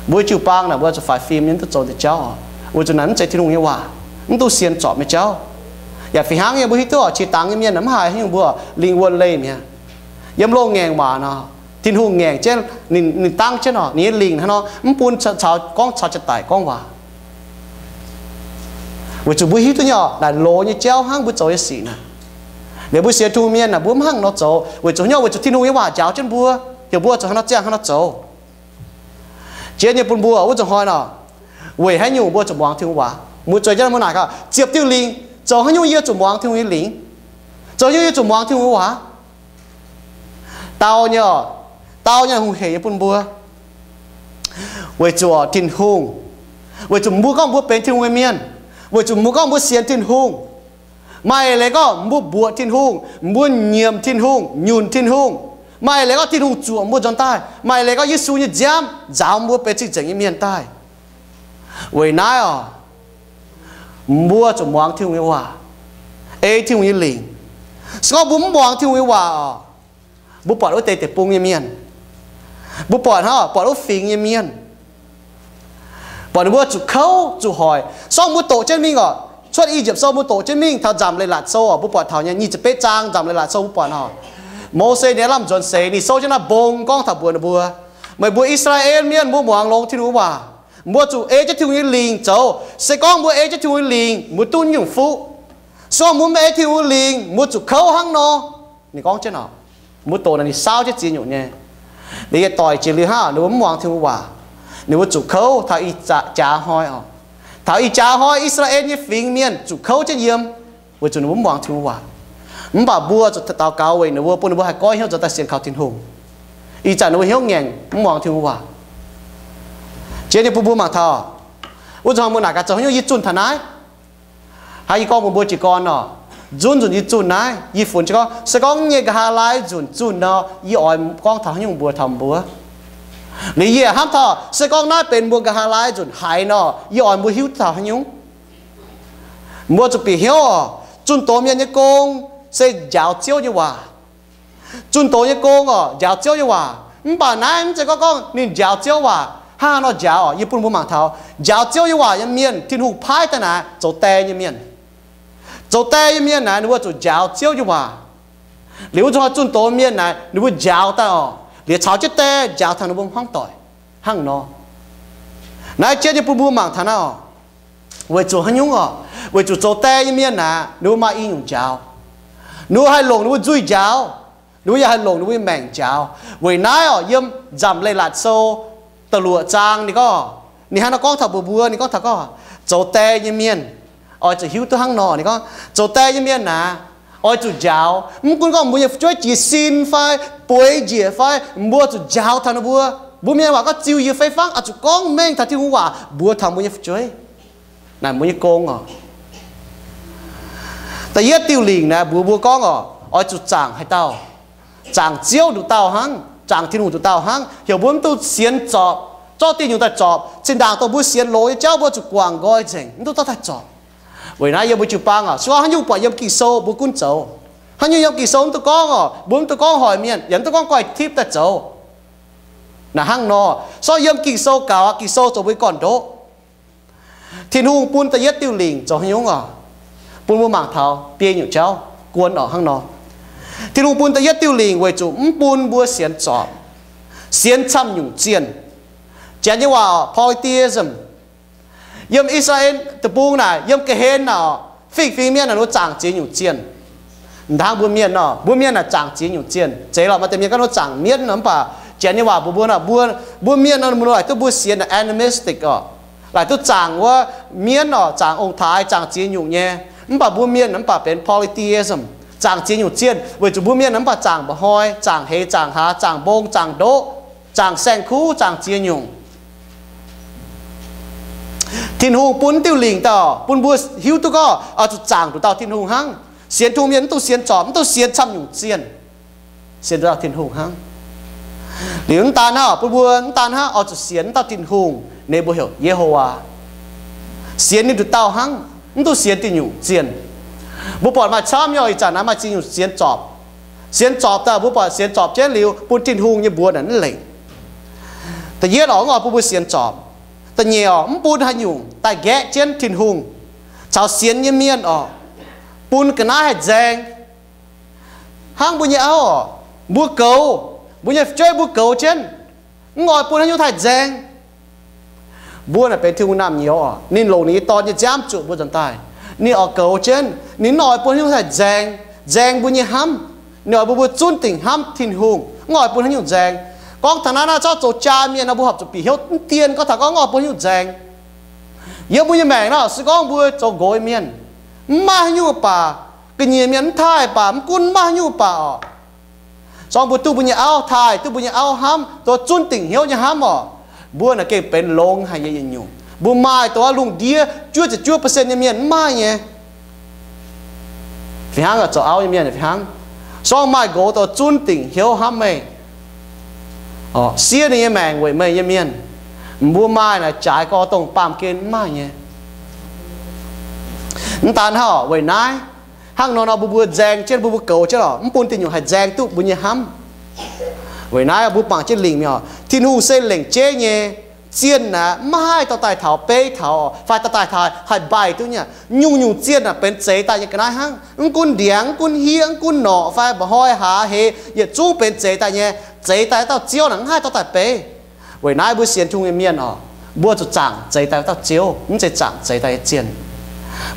Mbuo jiu-baang naaic mbuo zuqc faix fim nyei, mv duqv zoux deix jauv oc, weic zuqc naaic mv zeiz Tin-Hungh nyei waac, mv duqv sienx zorpc nyei jauv. Yaac fih hnangv nyei, mbuo hiuv duqv oc, qiex dangx nyei mienh mv haiz haaix nyungc mbuo lingh wuonh leih mi'aqv. Yiem loz-ngaengc waac nor, Tin-Hungh ngaengc jienv, ninh dangv jienv oc, ninh nyei lingc hnangv nor mv bun caux, gorngv caux jaa-daic gorngv waac. Weic zuqc mbuo hiuv duqv nyei oc, naaic loz nyei jauv hnangv mbuo zoux nyei sic naaic. Liuz mbuo sienx Tin-Hungh mienh naaic, mbuo mv hnangv nor zoux, weic zuqc haaix nyungc? Weic zuqc Tin-Hungh nyei waac njaaux jienv mbuo, heuc mbuo zuqc hnangv nor ziangh hnangv nor zoux. Jiex nyei bun mbuo wuov zuqc hnoi nor, weic haaix nyungc mbuo zuqc muangx Tin-Hungh waac? Mbuo zueiz jienv mbuo naaic gaax, ziepc diuh lingc, zoux haaix nyungc yie zuqc muangx Tin-Hungh nyei lingc? Zoux haaix nyungc yie zuqc muangx Tin-Hungh nyei waac? Dau nyei oc, dau nyei hungh heic nyei bun mbuo. Weic zuqc Tin-Hungh, weic zuqc mbuo gorngv mbuo benx Tin-Hungh nyei mienh, weic zuqc mbuo gorngv mbuo sienx Tin-Hungh, maaih leiz gorngv mbuo mbuoqc Tin-Hungh, mbuo nyiemc Tin-Hungh, nyunc Tin-Hungh, maaih leiz gorngv Tin-Hungh zuoqc mbuo nzuonx daaih, maaih leiz gorngv Yesu nyei nziaamv nzaaux mbuo benx cing-nzengc nyei mienh daaih. Weic naaiv oc, mbuo zuqc muangx Tin-Hungh nyei waac, ei Tin-Hungh nyei lingc. Se gorngv mbuo mv muangx Tin-Hungh nyei waac oc, mbuo buatc wuov deix deic-bung nyei mienh, mbuo buatc hnangv, buatc wuov fingx nyei mienh, buatc ninh mbuo zuqc kouv zuqc hoic. Se gorngv mbuo doqc jienv mingh oc, Cuotv I^yipv Sou mbuo doqc jienv mingh taux Nzamc Leiz-Latc Sou oc, mbuo buatc taux nyei nyic ziepc betv zaang Nzamc Leiz-Latc Sou mbuo buatc oc, Mose ninh lamh nzuonx seix, ninh souv jienv naaiv mbong gorngv taux mbuox ninh mbuo, meih mbuo I^saa^laa^en Mienh, mbuo muangx longx Tin-Hungh waac. Mbuo zuqc ei jienv Tin-Hungh nyei lingc zoux. Se gorngv mbuo ei jienv Tin-Hungh nyei lingc, mbuo duqv nyungc fuqv. Se gorngv mbuo mv ei Tin-Hungh nyei lingc, mbuo zuqc kouv hnangv nor. Ninh gorngv jienv oc, mbuo doqc naaic ninh saauv jienv ziex nyungc nyei. Liuz yietc doic jiex liuz hnangv, ninh mbuo mv muangx Tin-Hungh waac, ninh mbuo zuqc kouv taux ih jaax hnoi oc. Taux ih jaax hnoi I^saa^laa^en nyei fingx mienh zuqc kouv jienv yiem, weic zuqc ninh mbuo mv muangx Tin-Hungh waac. Mv baac mbuo zuqc daux gaux weic ninh mbuo, bun ninh mbuo haih goiv hnyouv nzuonx daaih sienx kaux Tin-Hungh. Ih zanc ninh mbuo hnyouv ngaengc mv muangx Tin-Hungh waac. Jiex nyei bun mbuo mangc taux, wuov zanc mbuo naaic gaax, zoux haaix nyungc yie zunh taux naaiv? Hnangv yie gorngv mbuox mbuo jiez gorn oc, nzunc nzunc yie zunh naaiv, yie funx jienv gorngv se gorngv nyei nqa'haav laai nzunc zunh nor, yie oix gorngv taux haaix nyungc mbuox taux mbuo. Liuz yie hnamv taux se gorngv naaiv benx mbuo nqa'haav laai nzunc haiz nor, yie oix mbuo hiuv taux haaix nyungc. Mbuo zuqc bieqc hnyouv oc, zunh doz mienh nyei gong se njaaux Ziouv nyei waac. Zunh doz nyei gong oc, njaaux Ziouv nyei waac. Mv baac naaiv mv zeiz gorngv gorngv ninh njaaux Ziouv waac hnangv haaix nor njaaux oc. Yie bun mbuo mangc taux njaaux Ziouv nyei waac nyei mienh, Tin-Hungh paaiv daaih naaic zoux die nyei mienh. Zoux die nyei mienh naaic, ninh mbuo zuqc njaaux Ziouv nyei waac. Liuz wuov zuqc zunh doz mienh naaic, ninh mbuo njaaux daaih oc, liuz caux jienv die njaaux taux ninh mbuo hmuangv doic hnangv nor. Naaiv jiex nyei bun mbuo mangc taux naaiv oc, weic zuqc haaix nyungc oc? Weic zuqc zoux die nyei mienh naaic, ninh mbuo maaih i nyungc njaaux. Ninh mbuo haih longc ninh mbuo nzuih njaaux, ninh mbuo yaac haih longc ninh mbuo nyei maengc njaaux. Weic naaiv oc, yiem Nzamc Leiz-Latc Sou da'luoqc zaang ninh gorngv, ninh hnangv nor gorngv taux mbuox mbuo, ninh gorngv taux gorngv, zoux die nyei mienh oix zuqc hiuv duqv hnangv nor. Ninh gorngv zoux die nyei mienh naaic, oix zuqc njaaux. Mv gunv gorngv mbuo nyei fu'jueiv jiez sin fai bueix njiec fai, mbuo zuqc njaaux taux ninh mbuo. Mbuo mienh waac gorngv ziux yie fei fangv, oix zuqc gorngv mengh taux Tin-Hungh waac mbuox taux mbuo nyei fu'jueiv. Naaic mbuo nyei gong oc. Da'yietv diuh lingc naaic mbuox mbuo gorngv oc, oix zuqc zaangc haaix dauh? Zaangc Ziouv nduqc dauh hnangv, zaangc Tin-Hungh nduqc dauh hnangv, heuc mbuo mv dungx sienx zorpc, zorqv diuh nyungc daaih zorpc. Zinh ndaangc dongh mbuo sienx loz nyei jauv mbuo zuqc guangc nqoi nzengc, mv dungx zorqv daaih zorpc. Weic naaiv yiem mbuo jiu-baang oc, se gorngv haaix nyungc buatc yiem Ging-Sou mbuo gunv zoux. Haaix nyungc yiem Ging-Sou mv dungx gorngv oc, mbuo mv dungx gorngv hoic mienh, yaac mv dungx gorngv goiv tipv daaih zoux. Naaic hnangv nor, se gorngv yiem Ging-Sou gaux aqv, Ging-Sou zoux mbuo nyei gorn-ndoqv. Tin-Hungh bun da'yietv diuh lingc zoux haaix nyungc oc? Bun mbuo mangc taux biei nyungc jauv guon oc hnangv nor. Tin-Hungh bun da'yietv diuh lingc weic zuqc mv bun mbuo sienx zorpc, sienx camv nyungc zienh. Janx nyei waac oc, polytheism. Yiem I^saa^laa^en deic-bung naaic, yiem ga'hlen naaic oc, fingx-fingx mienh naaic ninh mbuo zaangc ziex nyungc zienh. Mv hnangv mbuo mienh nor, mbuo mienh naaic zaangc ziex nyungc zienh. Zeiz lorqc, maaih deix mienh gorngv ninh mbuo zaangc mienv nor, mv baac Janx nyei waac mbuox mbuo naaic, mbuo, mbuo mienh nor, mbuo naaic duqv mbuo sienx naaic animistic oc. Laaic duqv zaangc wuov mienv oc, zaangc ong-taaix, zaangc ziex nyungc nyei. Mv baac mbuo mienh mv baac benx polytheism, zaangc ziex nyungc zienh, weic zuqc mbuo mienh mv baac zaangc mba'hnoi, zaangc heix, zaangc hlaax, zaangc mbong, zaangc ndoqv, zaangc saeng-kuv, zaangc ziex nyungc. Tin-Hungh bun diuh lingc daaih bun mbuo hiuv duqv gorngv oix zuqc zaangc nduqc dauh Tin-Hungh hnangv. Sienx Tin-Hungh mienh mv dungx sienx zorpc, mv dungx sienx camv nyungc zienh. Sienx nduqc dauh Tin-Hungh hnangv. Liuz mv daan hnangv, bun mbuo mv daan hnangv oix zuqc sienx dauh Tin-Hungh, ninh mbuo heuc Yehowa. Sienx ninh nduqc dauh hnangv, mv dungx sienx diuh nyungc zienh. Mbuo buatc maaih camv nyei, ih zanc naaiv maaih ziex nyungc sienx zorpc. Sienx zorpc daaih mbuo buatc sienx zorpc jienv liuz bun Tin-Hungh nyei mbuox naaic mv lengc. Da'yietv oc, mv oix bun mbuo sienx zorpc. Da'nyeic oc, mv bun haaix nyungc daaih nqaeqv jienv Tin-Hungh caux sienx nyei mienh oc, bun ga'naaiv haih nzaeng. Hnangv mbuo nyei auv oc, mbuo goux, mbuo nyei fu'jueiv mbuo goux jienv, mv oix bun haaix nyungc haih nzaeng. Mbuo naaic benx Tin-Hungh naamh nyouz oc, ninh longc ninh nyei Dorn nyei nziaamv zuoqc mbuo nzuonx daaih. Ninh oix goux jienv, ninh mv oix bun haaix nyungc haih nzaeng, nzaeng mbuo nyei hnamv. Ninh oix bun mbuo zunv dingc hnamv Tin-Hungh, mv oix bun haaix nyungc nzaeng. Gorngv taux naaiv, naaiv zorqv zoux jaa mienh nor, mbuo horpc zuqc bieqc hnyouv mv dien gorngv taux gorngv mv oix bun haaix nyungc nzaeng. Yiem mbuo nyei maengc nor, se gorngv mbuo zoux nqox nyei mienh, mv maaih haaix nyungc baac, ga'nyiec mienh mv taaih baac, mv gunv mv maaih haaix nyungc baac oc, se gorngv mbuo duqv mbuo nyei auv taaih, duqv mbuo nyei auv hnamv, duqv zunv dingc hnyouv nyei hnamv oc, mbuo naaic gengh benx longx haic nyei yietc nyungc. Mbuo maaih dongh wuov lungh ndiev juov ziepc juov percent nyei mienh mv maaih nyei. Fih hnangv zoux auv nyei mienh fih hnangv. Se gorngv maaih nqox dongh zunv dingc hnyouv hnamv meih oc, siev ninh nyei maengc weic meih nyei mienh, mbuo maaih naaic jaaix gorx dongh baamh gen mv maaih nyei. Mv daan hnangv oc, weic naaiv, hnangv nor nor mbuo mbuo nzaeng jienv, mbuo mbuo goux jienv oc, mv bun diuh nyungc haih nzaeng duqv mbuo nyei hnamv. Weic naaiv mbuo mangc jienv lingc mingh oc, Tin-Hungh se lengc jeiv nyei zienh aqv, mv haih dorh daaih taux beiv taux fai dorh daaih taux haih mbaih duqv nyei. Nyungc-nyungc zienh aeqv, benx zeix daaih nyei ga'naaiv hnangv. Mv gunv ndiangx, mv gunv hiev, mv gunv norqc fai mba'hnoi hlaax heix, yietc zungv benx zeix daaih nyei. Zeix daaih dauh Ziouv naaic mv haih dorh daaih beiv. Weic naaiv mbuo sienx Tin-Hungh nyei mienh oc, mbuo zuqc zaangc zeix daaih dauh Ziouv, mv zeiz zaangc zeix daaih nyei zienh.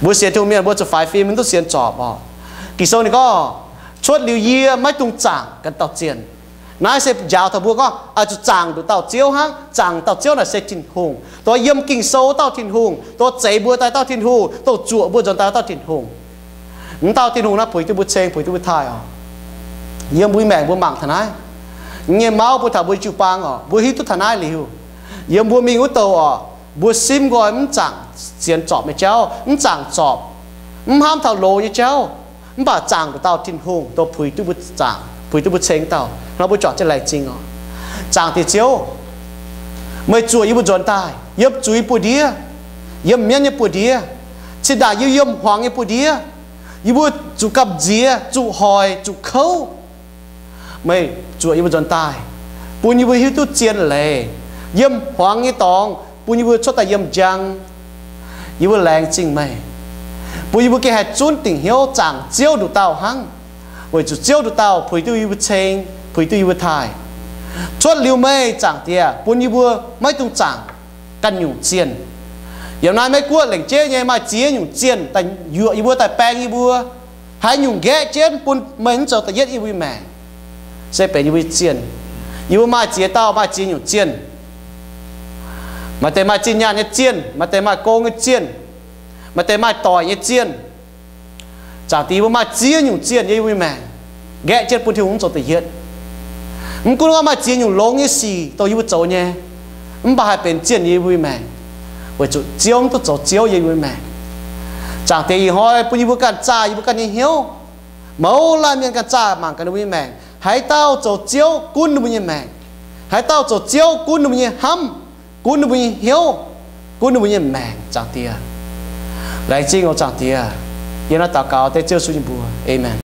Mbuo sienx Tin-Hungh mienh mbuo zuqc faix fim, mv duqv sienx zorpc oc. Ging-Sou ninh gorngv, cuotv liuz yie maiv dungx zaangc ganh dauh zienh. Naaiv se njaaux taux mbuo gorngv oix zuqc zaangc nduqc dauh Ziouv hnangv. Zaangc dauh Ziouv naaic se Tin-Hungh, dongh yiem Ging-Sou wuov dauh Tin-Hungh, dongh zeix mbuo daaih dauh Tin-Hungh, dongh zuoqc mbuo nzuonx daaih dauh Tin-Hungh. Mv dauh Tin-Hungh naaiv puix duqv mbuo ceng, puix duqv mbuo taaih oc. Yiem mbuo maengc mbuo mangc taux naaiv, nyei mauv mbuo taux mbuo jiu-baang oc, mbuo hiuv duqv taux naaiv liuz, yiem mbuo mingh wuov douh oc, mbuo simv nqoi mv zaangc sienx zorpc nyei jauv, mv zaangc zorpc, mv hnamv taux loz nyei jauv, mv baac zaangc nduqc dauh Tin-Hungh dongh puix duqv mbuo zaangc, puix duqv mbuo ceng dauh nor, mbuo juangc jienv laengz zingh oc. Zaangc Diex Ziouv, meih zuoqc yie mbuo nzuonx daaih yiem zuiz buoz-ndiev, yiem mienv nyei buoz-ndiev, cin-ndaangc yie yiem hmuangx nyei buoz-ndiev, yie mbuo zuqc gamh nziex, zuqc hoic, zuqc kouv. Meih zuoqc yie mbuo nzuonx daaih, bun yie mbuo hiuv duqv zien leiz, yiem hmuangx nyei dorngx bun yie mbuo cuotv daaih yiem njang. Yie mbuo laengz zingh meih, bun yie mbuo gengh haih zunv dingc hnyouv zaangc Ziouv nduqc dauh hnangv, weic zuqc Ziouv nduqc dauh puix duqv yie mbuo ceng, puix duqv yie mbuo taaih. Cuotv liuz meih, Zaangc Diex, bun yie mbuo maiv dungx zaangc ganh nyungc zienh. Yiem naaiv Meiv Guoqv lengc jeiv nyei maaih ziex nyungc zienh daaih yuoqc yie mbuo, daaih baeng yie mbuo. Haaix nyungc nqaeqv jienv bun meih mv zoux da'yietv yie mbuo nyei maengc, se benx yie mbuo nyei zienh. Yie mbuo maaih ziex dauh, maaih ziex nyungc zienh. Maaih deix maaih zinh nyaanh nyei zienh, maaih deix maaih gong nyei zienh, maaih deix maaih doic nyei zienh. Zaangc Diex, yie mbuo maaih ziex nyungc zienh yiem yie mbuo nyei maengc, nqaeqv jienv bun Tin-Hungh mv zoux da'yietv. Mv gunv maaih ziex nyungc longx nyei sic dongh yie mbuo zoux nyei, mv baac haih benx zienh yiem yie mbuo nyei maengc, weic zuqc Ziouv mv duqv zoux Ziouv yiem yie mbuo nyei maengc. Zaangc Diex, ih hnoi bun yie mbuo ganh zaah yie mbuo ganh nyei hnyouv. Mouz laanh mienh ganh zaah mangc gaax ninh mbuo nyei maengc, haaix dauh zoux ziouv gunv ninh mbuo nyei maengc? Haaix dauh zoux ziouv gunv ninh mbuo nyei hnamv, gunv ninh mbuo nyei hnyouv, gunv ninh mbuo nyei maengc, Zaangc Diex? Laengz zingh oc, Zaangc Diex. Yie naaiv daux gaux dengv Ziouv Yesu nyei mbuox. Aamen.